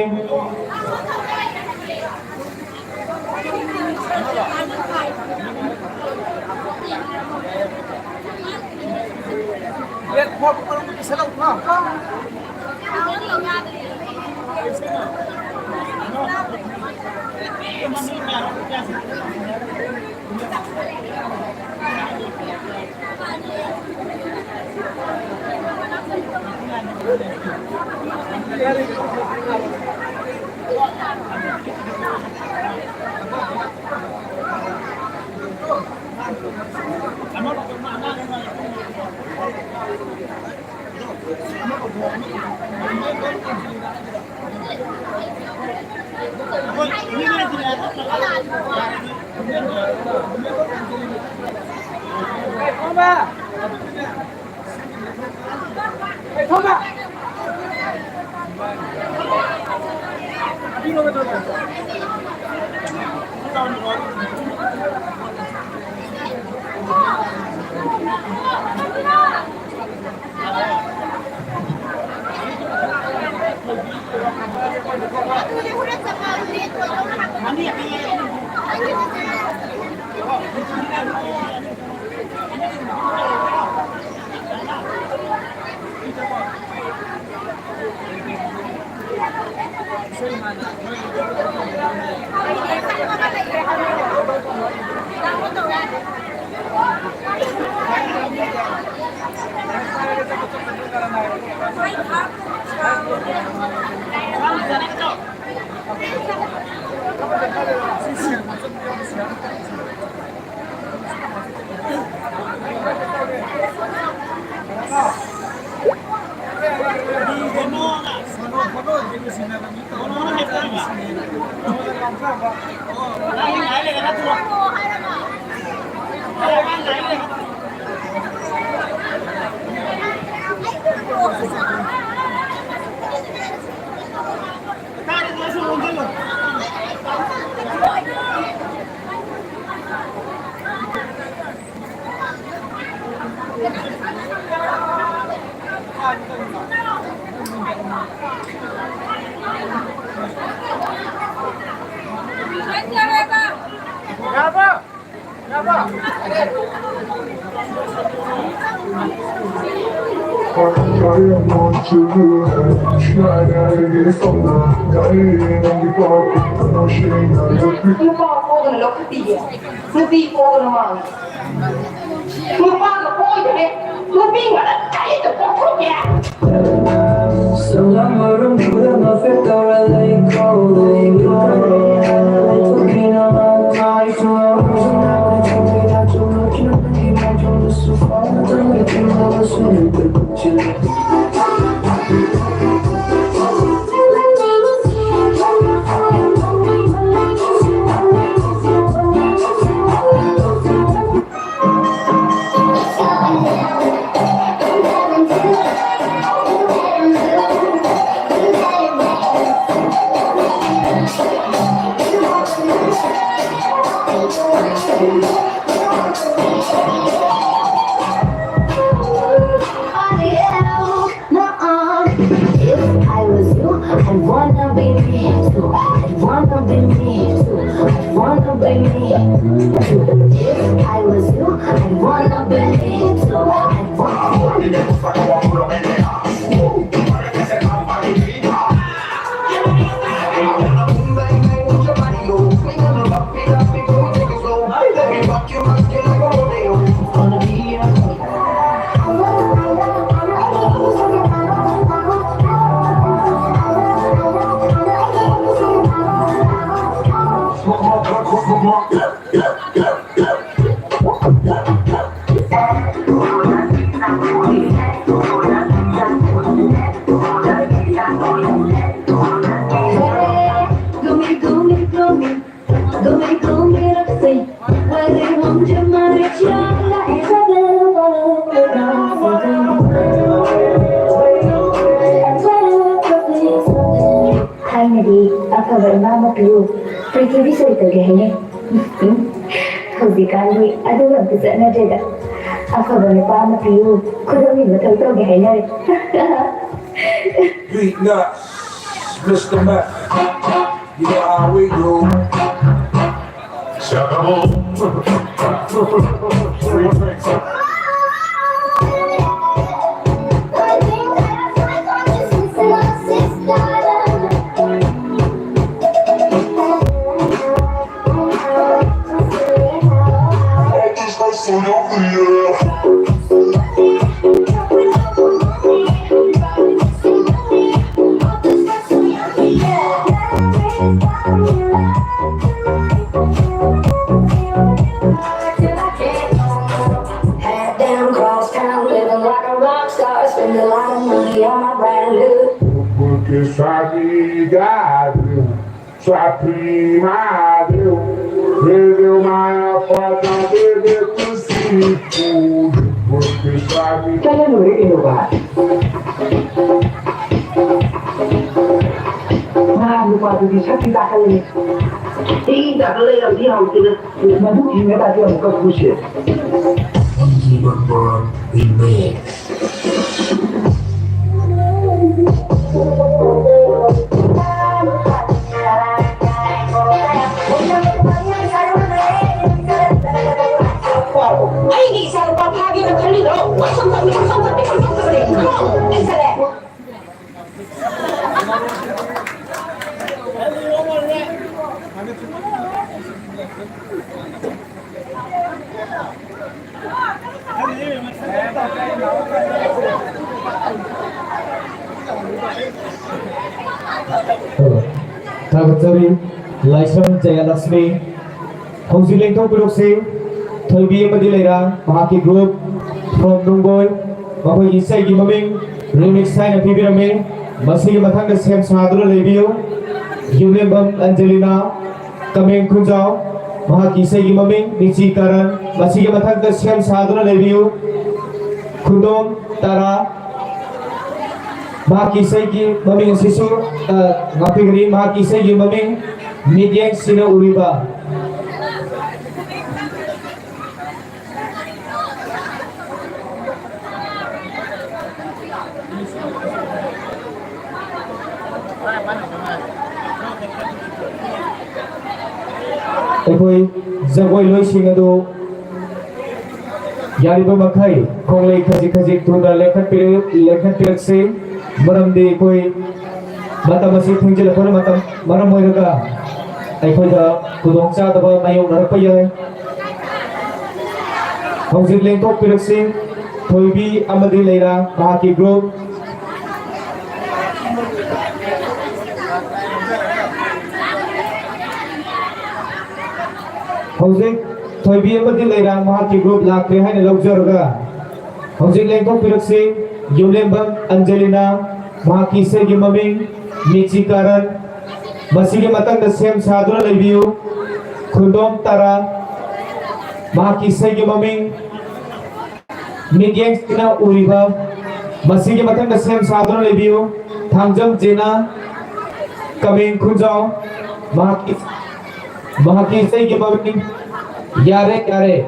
ꯅꯨꯄꯥ ꯄꯣꯛꯇꯅ ꯂꯧꯈꯠꯄꯤꯒꯦ꯫ ꯅꯨꯄꯤ ꯄꯣꯛꯇꯅ ꯃꯥꯡꯉꯤ꯫ ꯅꯨꯄꯥꯒ ꯄꯣꯛꯑꯣꯏꯗꯕꯅꯦ꯫ ꯅꯨꯄꯤ ꯉꯥꯛꯇ ꯇꯔꯦꯠꯇ ꯄꯣꯛꯊꯣꯛꯀꯦ꯫ If I was you, I'd wanna be me too. I'd wanna be me too. I'd wanna be me too. If I was you, I'd wanna be me too. I'd wanna be me too. ꯄ꯭ꯔꯤꯊꯤꯕꯤ ꯁꯣꯏ ꯇꯧꯒꯦ ꯍꯥꯏꯅꯩ꯫ ꯍꯧꯖꯤꯛꯀꯥꯟꯗꯤ ꯑꯗꯨꯒ ꯑꯝꯇ ꯆꯠꯅꯗ꯭ꯔꯦꯗ꯫ ꯑꯐꯕ ꯅꯨꯄꯥ ꯑꯃ ꯄꯤꯌꯨ, ꯈꯨꯗꯣꯝꯕꯤ ꯃꯊꯧ ꯇꯧꯒꯦ ꯍꯥꯏꯅꯔꯦ꯫ Peanut, Mister Mac, you know how we do. Shut up. Head down, cross town, living like a rock star, spend a lot of money on my brand new. Porque sabe ligado, sua prima deu, bebeu uma foda, bebeu com cinco, porque sabe. Kaya nuri inuba. Nah, lupa tu bisa kita kali. Tidak boleh yang dia kena. Madu ingat tadi yang kau kusir. Remix. ꯑꯩꯒꯤ ꯏꯆꯥꯅꯨꯄꯥ ꯐꯥꯒꯦꯅ ꯈꯜꯂꯤꯔꯣ? ꯀꯣꯏꯁꯟ ꯇꯧꯔꯤ, ꯀꯣꯏꯁꯟ ꯇꯧꯔꯤ, ꯀꯣꯏꯁꯟ ꯇꯧꯔꯤ꯫ ꯀꯣ! ꯑꯩ ꯆꯠꯂꯦ꯫ ꯊꯥꯒꯠꯆꯔꯤ꯫ ꯂꯥꯏꯁ꯭ꯔꯝ ꯖꯌꯂꯛꯁꯃꯤ꯫ ꯍꯧꯖꯤꯛ ꯂꯦꯡꯊꯣꯛꯄꯤꯔꯛꯁꯤ꯫ ꯊꯣꯏꯕꯤ ꯑꯃꯗꯤ ꯂꯩꯔꯥꯡ, ꯃꯍꯥꯛꯀꯤ group from ꯅꯨꯡꯒꯣꯏ, ꯃꯈꯣꯏꯒꯤ ꯏꯁꯩꯒꯤ ꯃꯃꯤꯡ remix ꯍꯥꯏꯅ ꯄꯤꯕꯤꯔꯝꯃꯤ꯫ ꯃꯁꯤꯒꯤ ꯃꯊꯪꯗ ꯁꯦꯝ ꯁꯥꯗꯨꯅ ꯂꯩꯕꯤꯌꯨ꯫ ꯌꯨꯝꯂꯦꯝꯕꯝ ꯑꯟꯖꯂꯤꯅꯥ, ꯀꯃꯦꯡ ꯈꯨꯟꯖꯥꯎ, ꯃꯍꯥꯛꯀꯤ ꯏꯁꯩꯒꯤ ꯃꯃꯤꯡ ꯃꯤꯆꯤ ꯀꯥꯔꯟ꯫ ꯃꯁꯤꯒꯤ ꯃꯊꯪꯗ ꯁꯦꯝ ꯁꯥꯗꯨꯅ ꯂꯩꯕꯤꯌꯨ꯫ ꯈꯨꯟꯗꯣꯝ ꯇꯔꯥ, ꯃꯍꯥꯛꯀꯤ ꯏꯁꯩꯒꯤ ꯃꯃꯤꯡ ꯑꯁꯤꯁꯨ, ꯑ, ꯉꯥꯛꯄꯤꯒꯅꯤ꯫ ꯃꯍꯥꯛꯀꯤ ꯏꯁꯩꯒꯤ ꯃꯃꯤꯡ ꯃꯤꯠꯌꯦꯡꯁꯤꯅ ꯎꯔꯤꯕ꯫ ꯑꯩꯈꯣꯏ ꯖꯒꯣꯏ ꯂꯣꯏꯁꯤꯡ ꯑꯗꯨ ꯌꯥꯔꯤꯕ ꯃꯈꯩ ꯈꯣꯡꯂꯩ ꯈꯖꯤꯛ ꯈꯖꯤꯛ ꯊꯨꯅ ꯂꯦꯡꯈꯠꯄꯤꯔ-, ꯂꯦꯡꯈꯠꯄꯤꯔꯛꯁꯤ, ꯃꯔꯝꯗꯤ ꯑꯩꯈꯣꯏ ꯃꯇꯝ ꯑꯁꯤ ꯊꯦꯡꯖꯤꯜꯂꯛꯄꯅ ꯃꯇꯝ ꯃꯔꯝ ꯑꯣꯏꯔꯒ ꯑꯩꯈꯣꯏꯗ ꯈꯨꯗꯣꯡꯆꯥꯗꯕ ꯃꯥꯌꯣꯛꯅꯔꯛꯄ ꯌꯥꯏ꯫ ꯍꯧꯖꯤꯛ ꯂꯦꯡꯊꯣꯛꯄꯤꯔꯛꯁꯤ, ꯊꯣꯏꯕꯤ ꯑꯃꯗꯤ ꯂꯩꯔꯥꯡ ꯃꯍꯥꯛꯀꯤ group꯫ ꯍꯧꯖꯤꯛ ꯊꯣꯏꯕꯤ ꯑꯃꯗꯤ ꯂꯩꯔꯥꯡ ꯃꯍꯥꯛꯀꯤ group ꯂꯥꯛꯇ꯭ꯔꯦ ꯍꯥꯏꯅ ꯂꯧꯖꯔꯒ, ꯍꯧꯖꯤꯛ ꯂꯦꯡꯊꯣꯛꯄꯤꯔꯛꯁꯤ꯫ ꯌꯨꯝꯂꯦꯝꯕꯝ ꯑꯟꯖꯂꯤꯅꯥ, ꯃꯍꯥꯛꯀꯤ ꯏꯁꯩꯒꯤ ꯃꯃꯤꯡ ꯃꯤꯆꯤ ꯀꯥꯔꯟ꯫ ꯃꯁꯤꯒꯤ ꯃꯊꯪꯗ ꯁꯦꯝ ꯁꯥꯗꯨꯅ ꯂꯩꯕꯤꯌꯨ꯫ ꯈꯨꯟꯗꯣꯝ ꯇꯔꯥ, ꯃꯍꯥꯛꯀꯤ ꯏꯁꯩꯒꯤ ꯃꯃꯤꯡ ꯃꯤꯠꯌꯦꯡꯁꯤꯅ ꯎꯔꯤꯕ꯫ ꯃꯁꯤꯒꯤ ꯃꯊꯪꯗ ꯁꯦꯝ ꯁꯥꯗꯨꯅ ꯂꯩꯕꯤꯌꯨ꯫ ꯊꯥꯡꯖꯝ ꯖꯤꯅꯥ, ꯀꯃꯦꯡ ꯈꯨꯟꯖꯥꯎ, ꯃꯍꯥꯛꯀꯤ, ꯃꯍꯥꯛꯀꯤ ꯏꯁꯩꯒꯤ ꯃꯃꯤꯡ ꯌꯥꯔꯦ ꯌꯥꯔꯦ꯫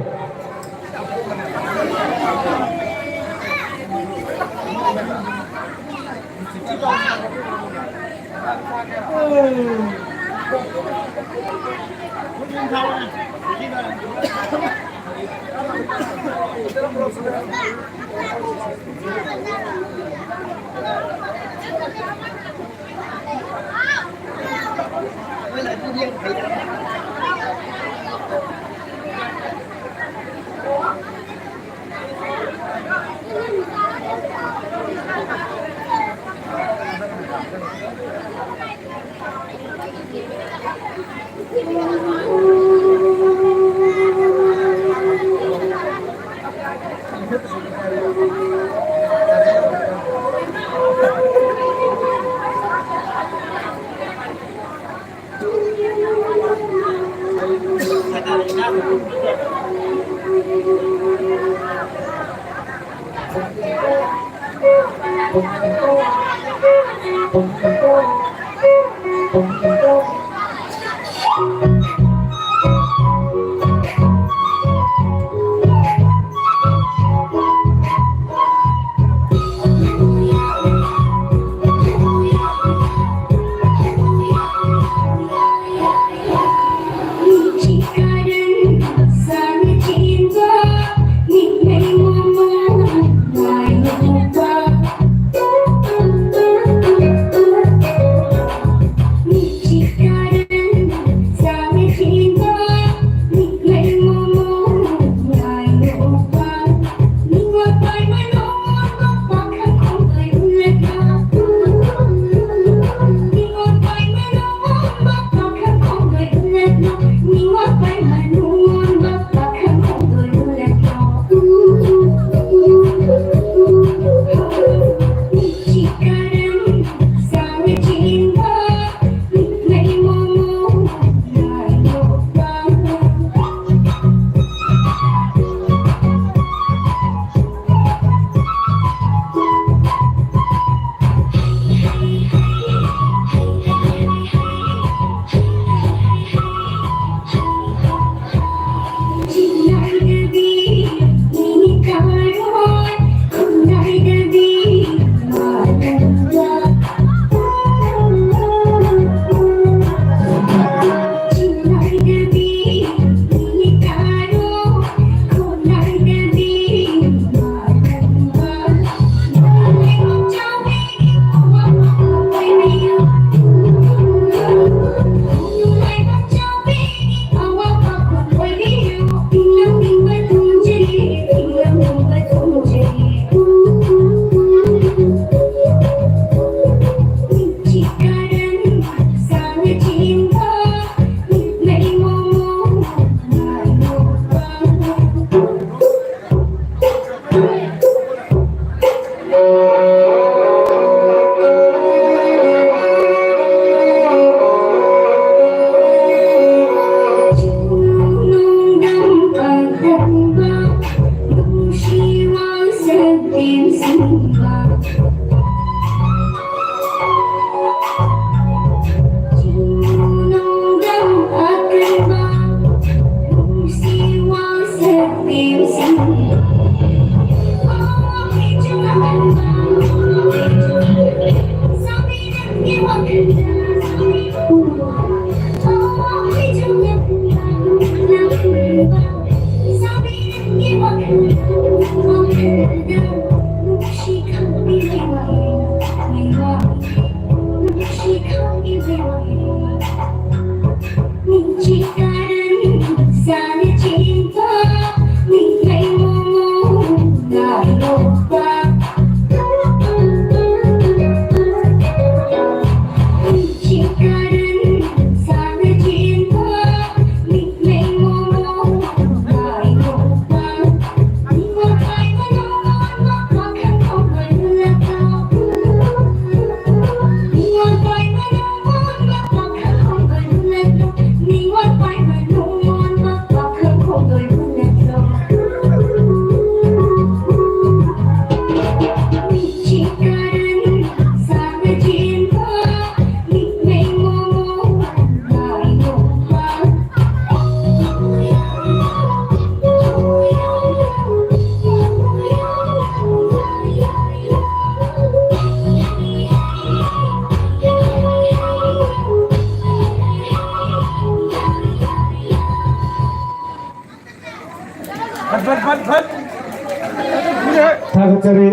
ꯊꯥꯒꯠꯆꯔꯤ,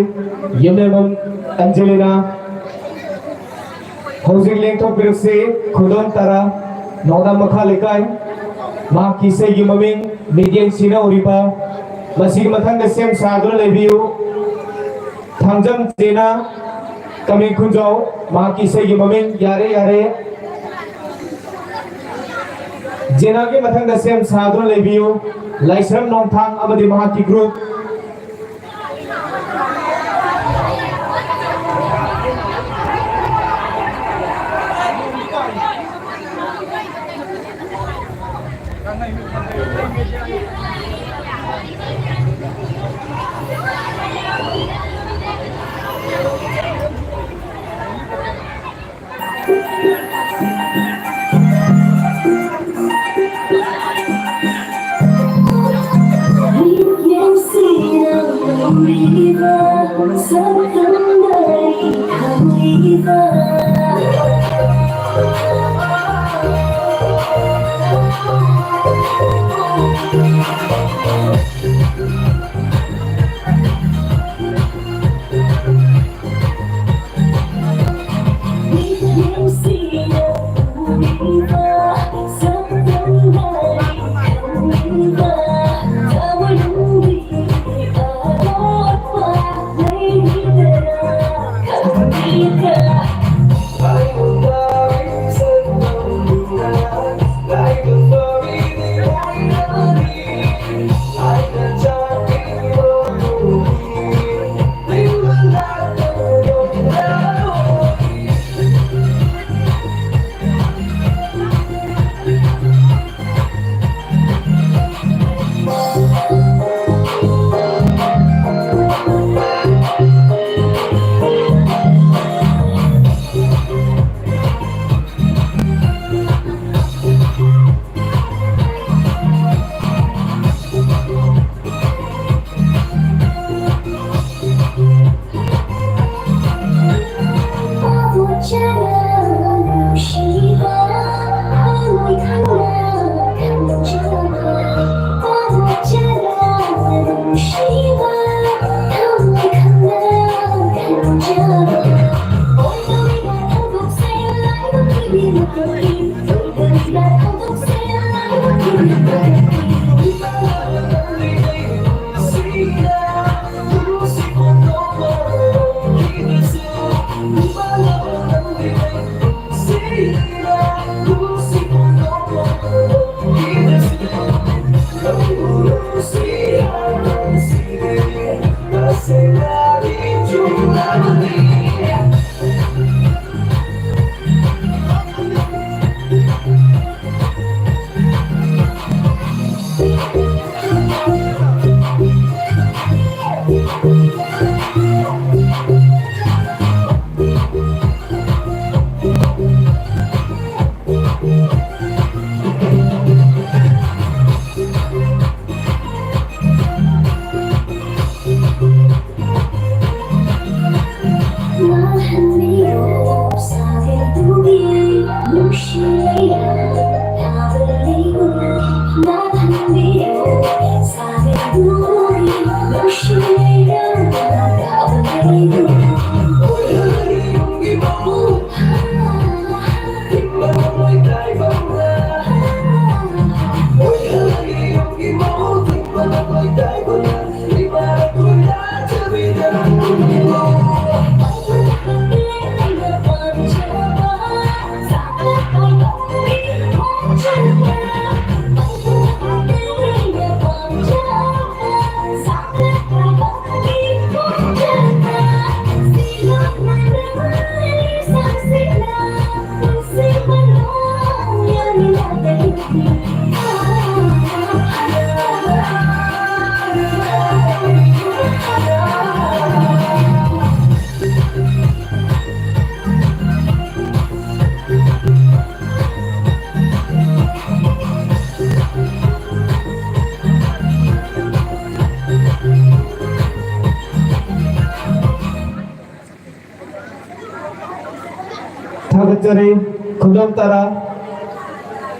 ꯌꯨꯝꯅꯥꯝ ꯑꯟꯖꯂꯤꯅ꯫ ꯍꯧꯖꯤꯛ ꯂꯦꯡꯊꯣꯛꯄꯤꯔꯁꯤ, ꯈꯨꯗꯣꯝ ꯇꯔꯥ, ꯅꯣꯡꯗꯥꯝ ꯃꯈꯥ ꯂꯩꯀꯥꯏ꯫ ꯃꯍꯥꯛꯀꯤ ꯏꯁꯩꯒꯤ ꯃꯃꯤꯡ ꯃꯤꯠꯌꯦꯡ ꯁꯤꯟꯅꯧꯔꯤꯕ꯫ ꯃꯁꯤꯒꯤ ꯃꯊꯪꯗ ꯁꯦꯝ ꯁꯥꯗꯨꯅ ꯂꯩꯕꯤꯌꯨ꯫ ꯊꯥꯡꯖꯝ ꯖꯦꯅꯥ, ꯀꯃꯤꯡ ꯈꯨꯟꯖꯥꯎ, ꯃꯍꯥꯛꯀꯤ ꯏꯁꯩꯒꯤ ꯃꯃꯤꯡ ꯌꯥꯔꯦ ꯌꯥꯔꯦ꯫ ꯖꯦꯅꯥꯒꯤ ꯃꯊꯪꯗ ꯁꯦꯝ ꯁꯥꯗꯨꯅ ꯂꯩꯕꯤꯌꯨ, ꯂꯥꯏꯁ꯭ꯔꯝ ꯅꯣꯡꯊꯥꯡ ꯑꯃꯗꯤ ꯃꯍꯥꯛꯀꯤ group꯫ ꯊꯥꯒꯠꯆꯔꯤ꯫ ꯈꯨꯗꯝ ꯇꯔꯥ꯫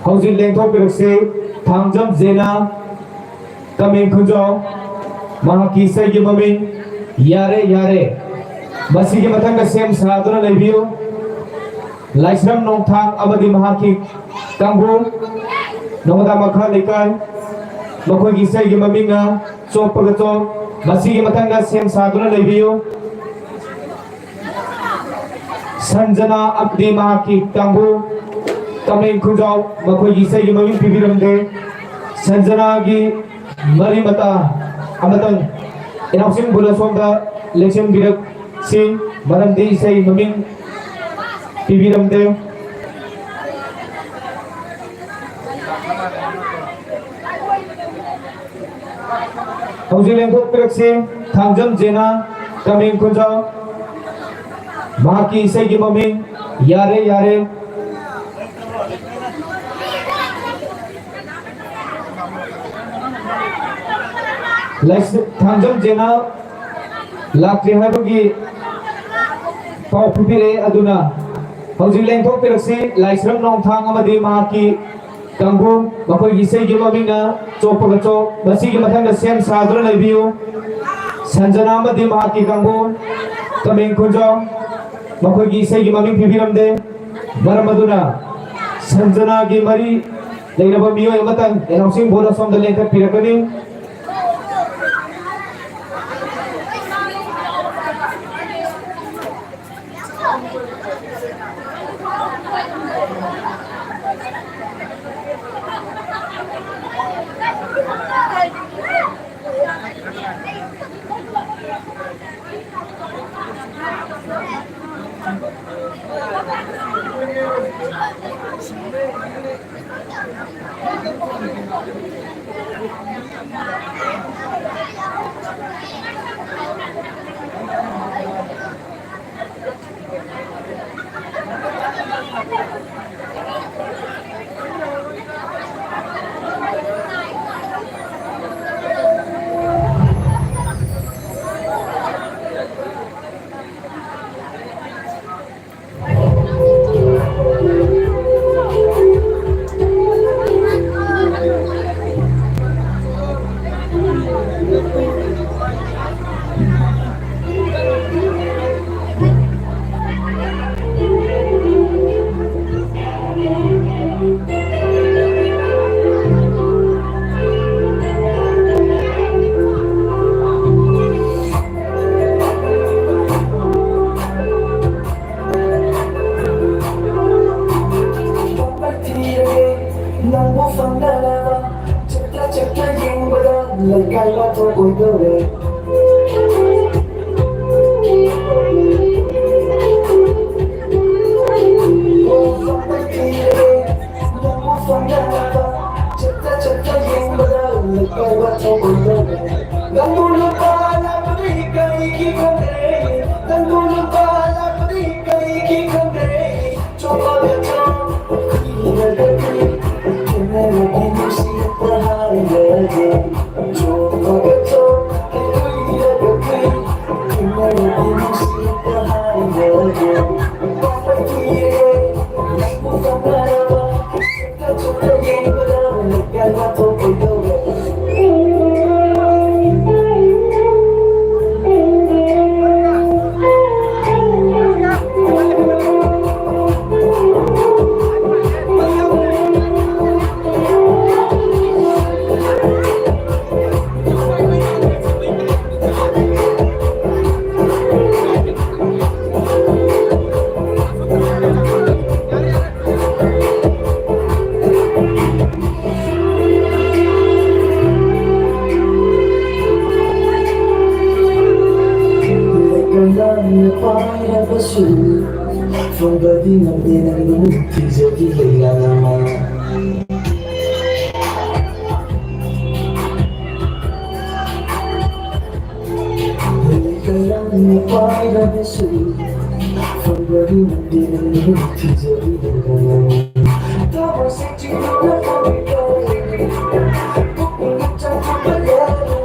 ꯍꯧꯖꯤꯛ ꯂꯦꯡꯊꯣꯛꯄꯤꯔꯛꯁꯤ꯫ ꯊꯥꯡꯖꯝ ꯖꯦꯅꯥ, ꯀꯃꯦꯡ ꯈꯨꯟꯖꯥꯎ, ꯃꯍꯥꯛꯀꯤ ꯏꯁꯩꯒꯤ ꯃꯃꯤꯡ ꯌꯥꯔꯦ ꯌꯥꯔꯦ꯫ ꯃꯁꯤꯒꯤ ꯃꯊꯪꯗ ꯁꯦꯝ ꯁꯥꯗꯨꯅ ꯂꯩꯕꯤꯌꯨ꯫ ꯂꯥꯏꯁ꯭ꯔꯝ ꯅꯣꯡꯊꯥꯡ ꯑꯃꯗꯤ ꯃꯍꯥꯛꯀꯤ ꯀꯥꯡꯕꯨ, ꯅꯣꯡꯃꯗꯥ ꯃꯈꯥ ꯂꯩꯀꯥꯏ, ꯃꯈꯣꯏꯒꯤ ꯏꯁꯩꯒꯤ ꯃꯃꯤꯡꯅ ꯆꯣꯞꯄꯒ ꯆꯣꯞ꯫ ꯃꯁꯤꯒꯤ ꯃꯊꯪꯗ ꯁꯦꯝ ꯁꯥꯗꯨꯅ ꯂꯩꯕꯤꯌꯨ꯫ ꯁꯟꯖꯅꯥ ꯑꯃꯗꯤ ꯃꯍꯥꯛꯀꯤ ꯀꯥꯡꯕꯨ, ꯀꯃꯦꯡ ꯈꯨꯟꯖꯥꯎ, ꯃꯈꯣꯏꯒꯤ ꯏꯁꯩꯒꯤ ꯃꯃꯤꯡ ꯄꯤꯕꯤꯔꯝꯗꯦ꯫ ꯁꯟꯖꯅꯥꯒꯤ ꯃꯔꯤ ꯃꯇꯥ ꯑꯃꯇꯪ ꯏꯅꯥꯎꯁꯤꯡ ꯄꯨꯟꯅ ꯁꯣꯝꯗ ꯂꯦꯡꯁꯤꯟꯕꯤꯔꯛꯁꯤ, ꯃꯔꯝꯗꯤ ꯏꯁꯩ ꯃꯃꯤꯡ ꯄꯤꯕꯤꯔꯝꯗꯦ꯫ ꯍꯧꯖꯤꯛ ꯂꯦꯡꯊꯣꯛꯄꯤꯔꯛꯁꯤ, ꯊꯥꯡꯖꯝ ꯖꯦꯅꯥ, ꯀꯃꯦꯡ ꯈꯨꯟꯖꯥꯎ꯫ ꯃꯍꯥꯛꯀꯤ ꯏꯁꯩꯒꯤ ꯃꯃꯤꯡ ꯌꯥꯔꯦ ꯌꯥꯔꯦ꯫ ꯂꯥꯏꯁ-, ꯊꯥꯡꯖꯝ ꯖꯦꯅꯥ ꯂꯥꯛꯇ꯭ꯔꯤ ꯍꯥꯏꯕꯒꯤ ꯄꯥꯎ ꯄꯤꯕꯤꯔꯛꯑꯦ꯫ ꯑꯗꯨꯅ ꯍꯧꯖꯤꯛ ꯂꯦꯡꯊꯣꯛꯄꯤꯔꯛꯁꯤ꯫ ꯂꯥꯏꯁ꯭ꯔꯝ ꯅꯣꯡꯊꯥꯡ ꯑꯃꯗꯤ ꯃꯍꯥꯛꯀꯤ ꯀꯥꯡꯕꯨ, ꯃꯈꯣꯏꯒꯤ ꯏꯁꯩꯒꯤ ꯃꯃꯤꯡꯅ ꯆꯣꯞꯄꯒ ꯆꯣꯞ꯫ ꯃꯁꯤꯒꯤ ꯃꯊꯪꯗ ꯁꯦꯝ ꯁꯥꯗꯨꯅ ꯂꯩꯕꯤꯌꯨ꯫ ꯁꯟꯖꯅꯥ ꯑꯃꯗꯤ ꯃꯍꯥꯛꯀꯤ ꯀꯥꯡꯕꯨ, ꯀꯃꯦꯡ ꯈꯨꯟꯖꯥꯎ, ꯃꯈꯣꯏꯒꯤ ꯏꯁꯩꯒꯤ ꯃꯃꯤꯡ ꯄꯤꯕꯤꯔꯝꯗꯦ꯫ ꯃꯔꯝ ꯑꯗꯨꯅ ꯁꯟꯖꯅꯥꯒꯤ ꯃꯔꯤ ꯂꯩꯅꯕ ꯃꯤꯑꯣꯏ ꯑꯃꯇꯪ ꯑꯦꯅꯥꯎꯟꯁꯤꯡ ꯕꯣꯔꯗ ꯑꯁꯣꯝꯗ ꯂꯦꯡꯊꯠꯄꯤꯔꯛꯀꯅꯤ꯫ ꯅꯪꯕꯨ ꯐꯪꯗꯅꯕ ꯆꯠꯇ ꯆꯠꯇ ꯌꯦꯡꯕꯗ ꯂꯩꯀꯥꯏ ꯂꯥꯟꯊꯣꯛ ꯑꯣꯏꯗꯧꯔꯦ꯫ ꯅꯪꯕꯨ ꯐꯪꯗꯅꯕ ꯆꯠꯇ ꯆꯠꯇ ꯌꯦꯡꯕꯗ ꯂꯩꯀꯥꯏ ꯂꯥꯟꯊꯣꯛ ꯑꯣꯏꯗꯧꯔꯦ꯫ ꯅꯪꯕꯨ ꯅꯨꯄꯥ ꯂꯥꯛꯄꯗꯤ ꯀꯔꯤꯒꯤ ꯈꯪꯗ꯭ꯔꯦ? ꯅꯪꯕꯨ ꯅꯨꯄꯥ ꯂꯥꯛꯄꯗꯤ ꯀꯔꯤꯒꯤ ꯈꯪꯗ꯭ꯔꯦ? ꯄꯥꯏꯔꯕꯁꯨ ꯐꯪꯕꯗꯤ ꯉꯝꯗꯦ ꯅꯪꯕꯨ ꯊꯤꯖꯔꯤ ꯂꯩꯔꯥ ꯂꯥꯃ꯫ ꯂꯩꯔꯥ ꯂꯥꯃ ꯄꯥꯏꯔꯕꯁꯨ ꯐꯪꯕꯗꯤ ꯉꯝꯗꯦ ꯅꯪꯕꯨ ꯊꯤꯖꯔꯤ ꯂꯩꯔꯥ ꯂꯥꯃ꯫ ꯊꯃꯣꯏꯁꯦ ꯆꯤꯡꯅ ꯐꯪꯕ ꯄꯨꯛꯅꯤꯡ ꯆꯪꯕ ꯌꯥꯔꯦ꯫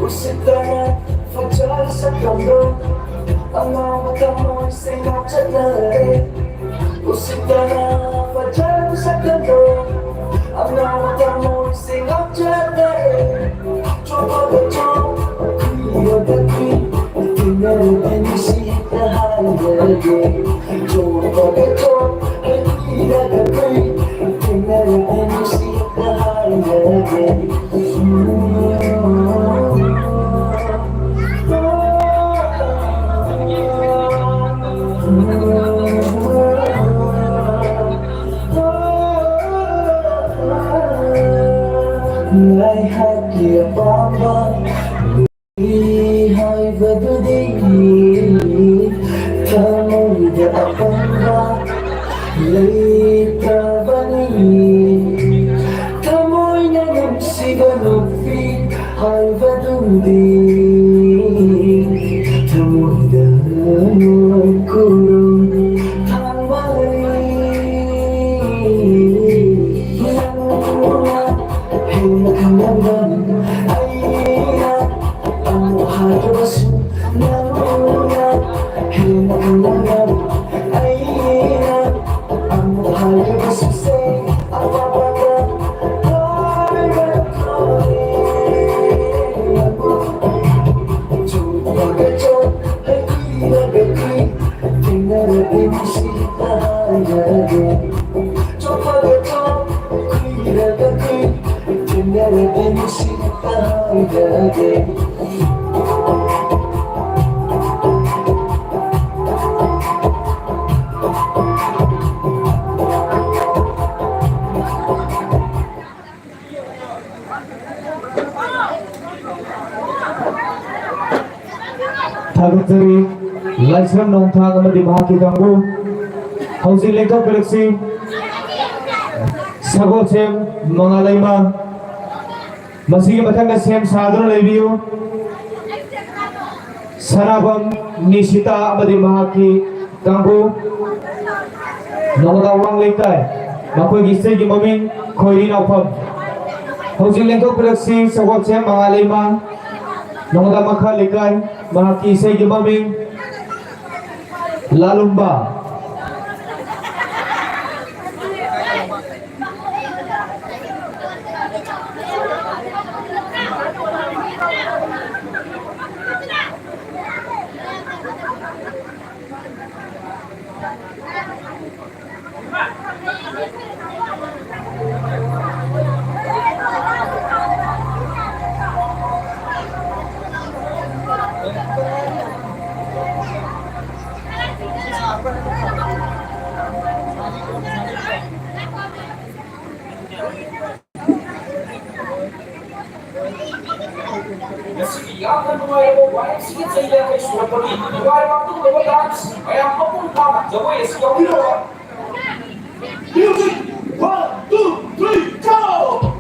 ꯎꯁꯤꯠꯇꯅ ꯐꯖꯕ ꯁꯛꯇꯝꯗꯣ, ꯑꯉꯥꯎꯕ ꯊꯃꯣꯏꯁꯦ ꯉꯥꯎꯆꯠꯅꯔꯦ꯫ ꯎꯁꯤꯠꯇꯅ ꯐꯖꯕ ꯁꯛꯇꯝꯗꯣ, ꯑꯉꯥꯎꯕ ꯊꯃꯣꯏꯁꯦ ꯉꯥꯎꯆꯠꯅꯔꯦ꯫ ꯆꯣꯞꯄꯒ ꯆꯣꯞ, ꯈꯨꯏꯔꯒ ꯈꯨꯏ, ꯊꯦꯡꯅꯔꯗꯤ ꯅꯨꯡꯁꯤ ꯍꯦꯛꯇ ꯍꯥꯏꯔꯒꯦ꯫ ꯆꯣꯞꯄꯒ ꯆꯣꯞ, ꯈꯨꯏꯔꯒ ꯈꯨꯏ, ꯊꯦꯡꯅꯔꯗꯤ ꯅꯨꯡꯁꯤ ꯍꯦꯛꯇ ꯍꯥꯏꯔꯒꯦ꯫ ꯉꯥꯏꯍꯥꯛꯀꯤ ꯑꯄꯥꯝꯕ ꯍꯥꯏꯕꯗꯨꯗꯤ ꯊꯃꯣꯏꯗ ꯑꯄꯟꯕ ꯂꯩꯇ꯭ꯔꯕꯅꯤ꯫ ꯊꯃꯣꯏꯅ ꯅꯨꯡꯁꯤꯕ ꯅꯨꯄꯤ ꯍꯥꯏꯕꯗꯨꯗꯤ ꯊꯃꯣꯏꯗ ꯈꯨꯔꯨꯝ ꯊꯝꯕꯅꯤ꯫ ꯅꯪꯅ ꯍꯦꯟꯅ ꯈꯪꯂꯝꯒꯅꯤ ꯑꯩꯅ ꯑꯃꯨꯛ ꯍꯥꯏꯔꯕꯁꯨ ꯅꯪꯅ ꯍꯦꯟꯅ ꯈꯪꯂꯝꯒꯅꯤ꯫ ꯊꯥꯒꯠꯆꯔꯤ꯫ ꯂꯥꯏꯁ꯭ꯔꯝ ꯅꯣꯡꯊꯥꯡ ꯑꯃꯗꯤ ꯃꯍꯥꯛꯀꯤ ꯀꯥꯡꯕꯨ꯫ ꯍꯧꯖꯤꯛ ꯂꯦꯡꯊꯣꯛꯄꯤꯔꯛꯁꯤ꯫ ꯁꯒꯣꯜꯁꯦꯝ ꯃꯉꯥꯂꯩꯃ꯫ ꯃꯁꯤꯒꯤ ꯃꯊꯪꯗ ꯁꯦꯝ ꯁꯥꯗꯨꯅ ꯂꯩꯕꯤꯌꯨ꯫ ꯁꯅꯥꯕꯝ ꯅꯤꯁꯤꯇꯥ ꯑꯃꯗꯤ ꯃꯍꯥꯛꯀꯤ ꯀꯥꯡꯕꯨ꯫ ꯅꯣꯡꯃꯗꯥ ꯋꯥꯡ ꯂꯩꯀꯥꯏ, ꯃꯈꯣꯏꯒꯤ ꯏꯁꯩꯒꯤ ꯃꯃꯤꯡ ꯈꯣꯏꯔꯤ ꯅꯥꯎꯐꯝ꯫ ꯍꯧꯖꯤꯛ ꯂꯦꯡꯊꯣꯛꯄꯤꯔꯛꯁꯤ, ꯁꯒꯣꯜꯁꯦꯝ ꯃꯉꯥꯂꯩꯃ, ꯅꯣꯡꯃꯗꯥ ꯃꯈꯥ ꯂꯩꯀꯥꯏ, ꯃꯍꯥꯛꯀꯤ ꯏꯁꯩꯒꯤ ꯃꯃꯤꯡ ꯂꯥꯂꯨꯝꯕ꯫ ꯉꯁꯤꯒꯤ ꯌꯥꯝꯅ ꯅꯨꯡꯉꯥꯏꯔꯕ ꯋꯥꯏ ꯑꯦꯝ ꯁꯤ ꯑꯦ ꯆꯍꯤ ꯌꯥꯡꯈꯩ ꯁꯨꯔꯛꯄꯒꯤ ꯅꯨꯡꯉꯥꯏꯕ ꯑꯗꯨꯒꯨꯝꯂꯕ ꯗꯥꯟꯁ ꯃꯌꯥꯝ ꯃꯄꯨꯡ ꯐꯥꯅ ꯖꯒꯣꯏ ꯑꯁꯤ ꯌꯥꯎꯕꯤꯔꯕ꯫ Music, one, two, three, go!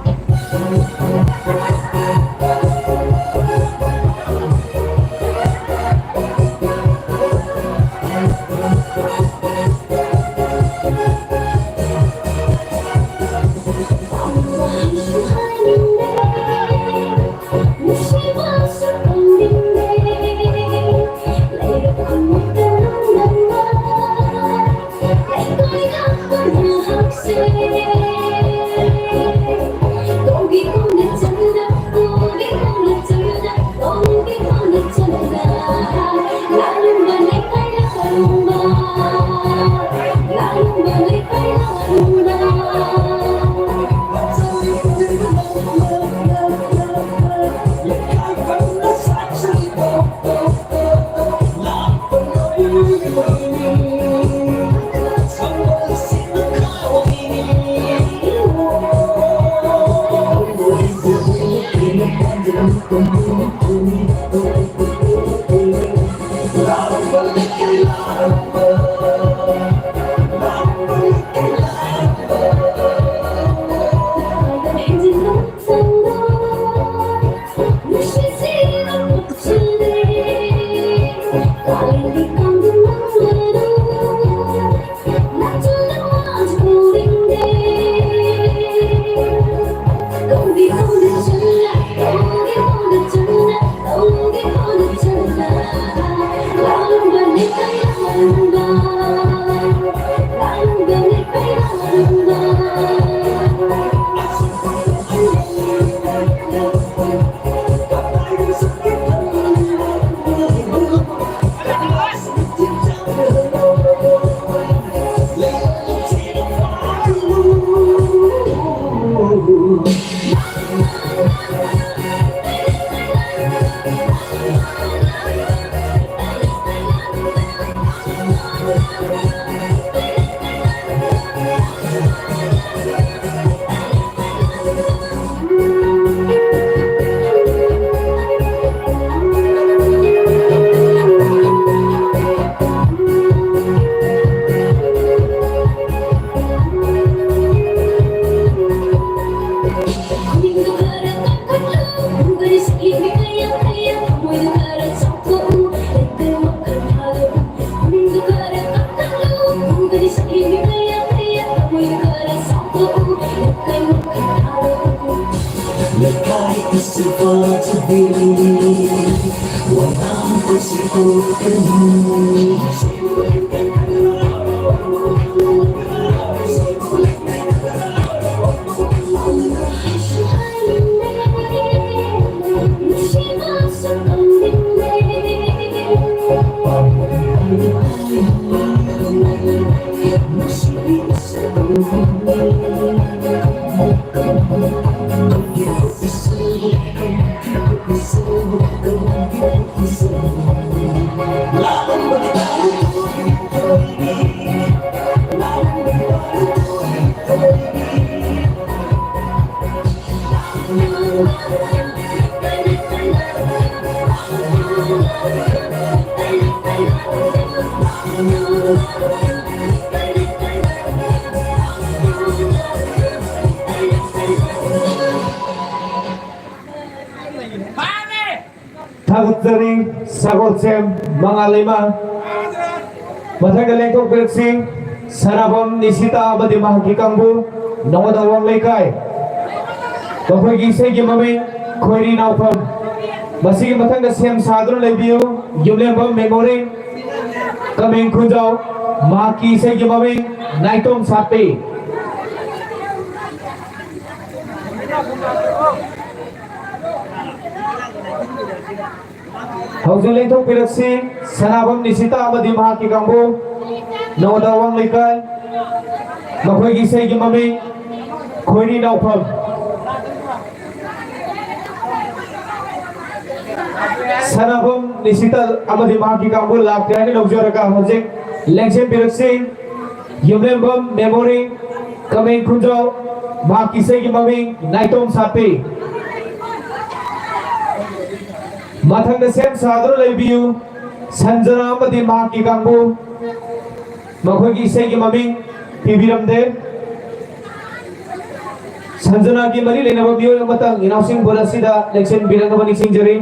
ꯊꯥꯒꯠꯆꯔꯤ, ꯁꯒꯣꯜꯁꯦꯝ ꯃꯉꯥꯜ ꯂꯩꯃ꯫ ꯃꯊꯪꯗ ꯂꯦꯡꯊꯣꯛꯄꯤꯔꯛꯁꯤ, ꯁꯅꯥꯕꯝ ꯅꯤꯁꯤꯇꯥ ꯑꯃꯗꯤ ꯃꯍꯥꯛꯀꯤ ꯀꯥꯡꯕꯨ, ꯅꯧꯍꯟꯗ ꯑꯋꯥꯡ ꯂꯩꯀꯥꯏ꯫ ꯃꯈꯣꯏꯒꯤ ꯏꯁꯩꯒꯤ ꯃꯃꯤꯡ ꯈꯣꯏꯔꯤ ꯅꯥꯎꯐꯝ꯫ ꯃꯁꯤꯒꯤ ꯃꯊꯪꯗ ꯁꯦꯝ ꯁꯥꯗꯨꯅ ꯂꯩꯕꯤꯌꯨ, ꯌꯨꯝꯂꯦꯝꯕꯝ ꯃꯦꯃꯣꯔꯤꯌꯦꯜ, ꯀꯃꯦꯡ ꯈꯨꯟꯖꯥꯎ꯫ ꯃꯍꯥꯛꯀꯤ ꯏꯁꯩꯒꯤ ꯃꯃꯤꯡ ꯅꯥꯏꯇꯣꯝ ꯁꯥꯠꯄꯤ꯫ ꯍꯧꯖꯤꯛ ꯂꯦꯡꯊꯣꯛꯄꯤꯔꯛꯁꯤ, ꯁꯅꯥꯕꯝ ꯅꯤꯁꯤꯇꯥ ꯑꯃꯗꯤ ꯃꯍꯥꯛꯀꯤ ꯀꯥꯡꯕꯨ, ꯅꯧꯍꯟꯗ ꯑꯋꯥꯡ ꯂꯩꯀꯥꯏ꯫ ꯃꯈꯣꯏꯒꯤ ꯏꯁꯩꯒꯤ ꯃꯃꯤꯡ ꯈꯣꯏꯔꯤ ꯅꯥꯎꯐꯝ꯫ ꯁꯅꯥꯕꯝ ꯅꯤꯁꯤꯇꯥ ꯑꯃꯗꯤ ꯃꯍꯥꯛꯀꯤ ꯀꯥꯡꯕꯨ ꯂꯥꯛꯇꯦ ꯍꯥꯏꯅ ꯂꯧꯖꯔꯒ, ꯍꯧꯖꯤꯛ ꯂꯦꯡꯁꯦꯝꯕꯤꯔꯛꯁꯤ ꯌꯨꯝꯂꯦꯝꯕꯝ ꯃꯦꯃꯣꯔꯤ, ꯀꯃꯦꯡ ꯈꯨꯟꯖꯥꯎ, ꯃꯍꯥꯛꯀꯤ ꯏꯁꯩꯒꯤ ꯃꯃꯤꯡ ꯅꯥꯏꯇꯣꯝ ꯁꯥꯠꯄꯤ꯫ ꯃꯊꯪꯗ ꯁꯦꯝ ꯁꯥꯗꯨꯅ ꯂꯩꯕꯤꯌꯨ ꯁꯟꯖꯅꯥ ꯑꯃꯗꯤ ꯃꯍꯥꯛꯀꯤ ꯀꯥꯡꯕꯨ꯫ ꯃꯈꯣꯏꯒꯤ ꯏꯁꯩꯒꯤ ꯃꯃꯤꯡ ꯄꯤꯕꯤꯔꯝꯗꯦ꯫ ꯁꯟꯖꯅꯥꯒꯤ ꯃꯔꯤ ꯂꯩꯅꯕ ꯃꯤꯑꯣꯏ ꯑꯃꯇꯪ ꯏꯅꯥꯎꯁꯤꯡ ꯕꯣꯜ ꯑꯁꯤꯗ ꯂꯦꯡꯁꯤꯟꯕꯤꯔꯛꯅꯕ ꯅꯤꯡꯁꯤꯡꯖꯔꯤ꯫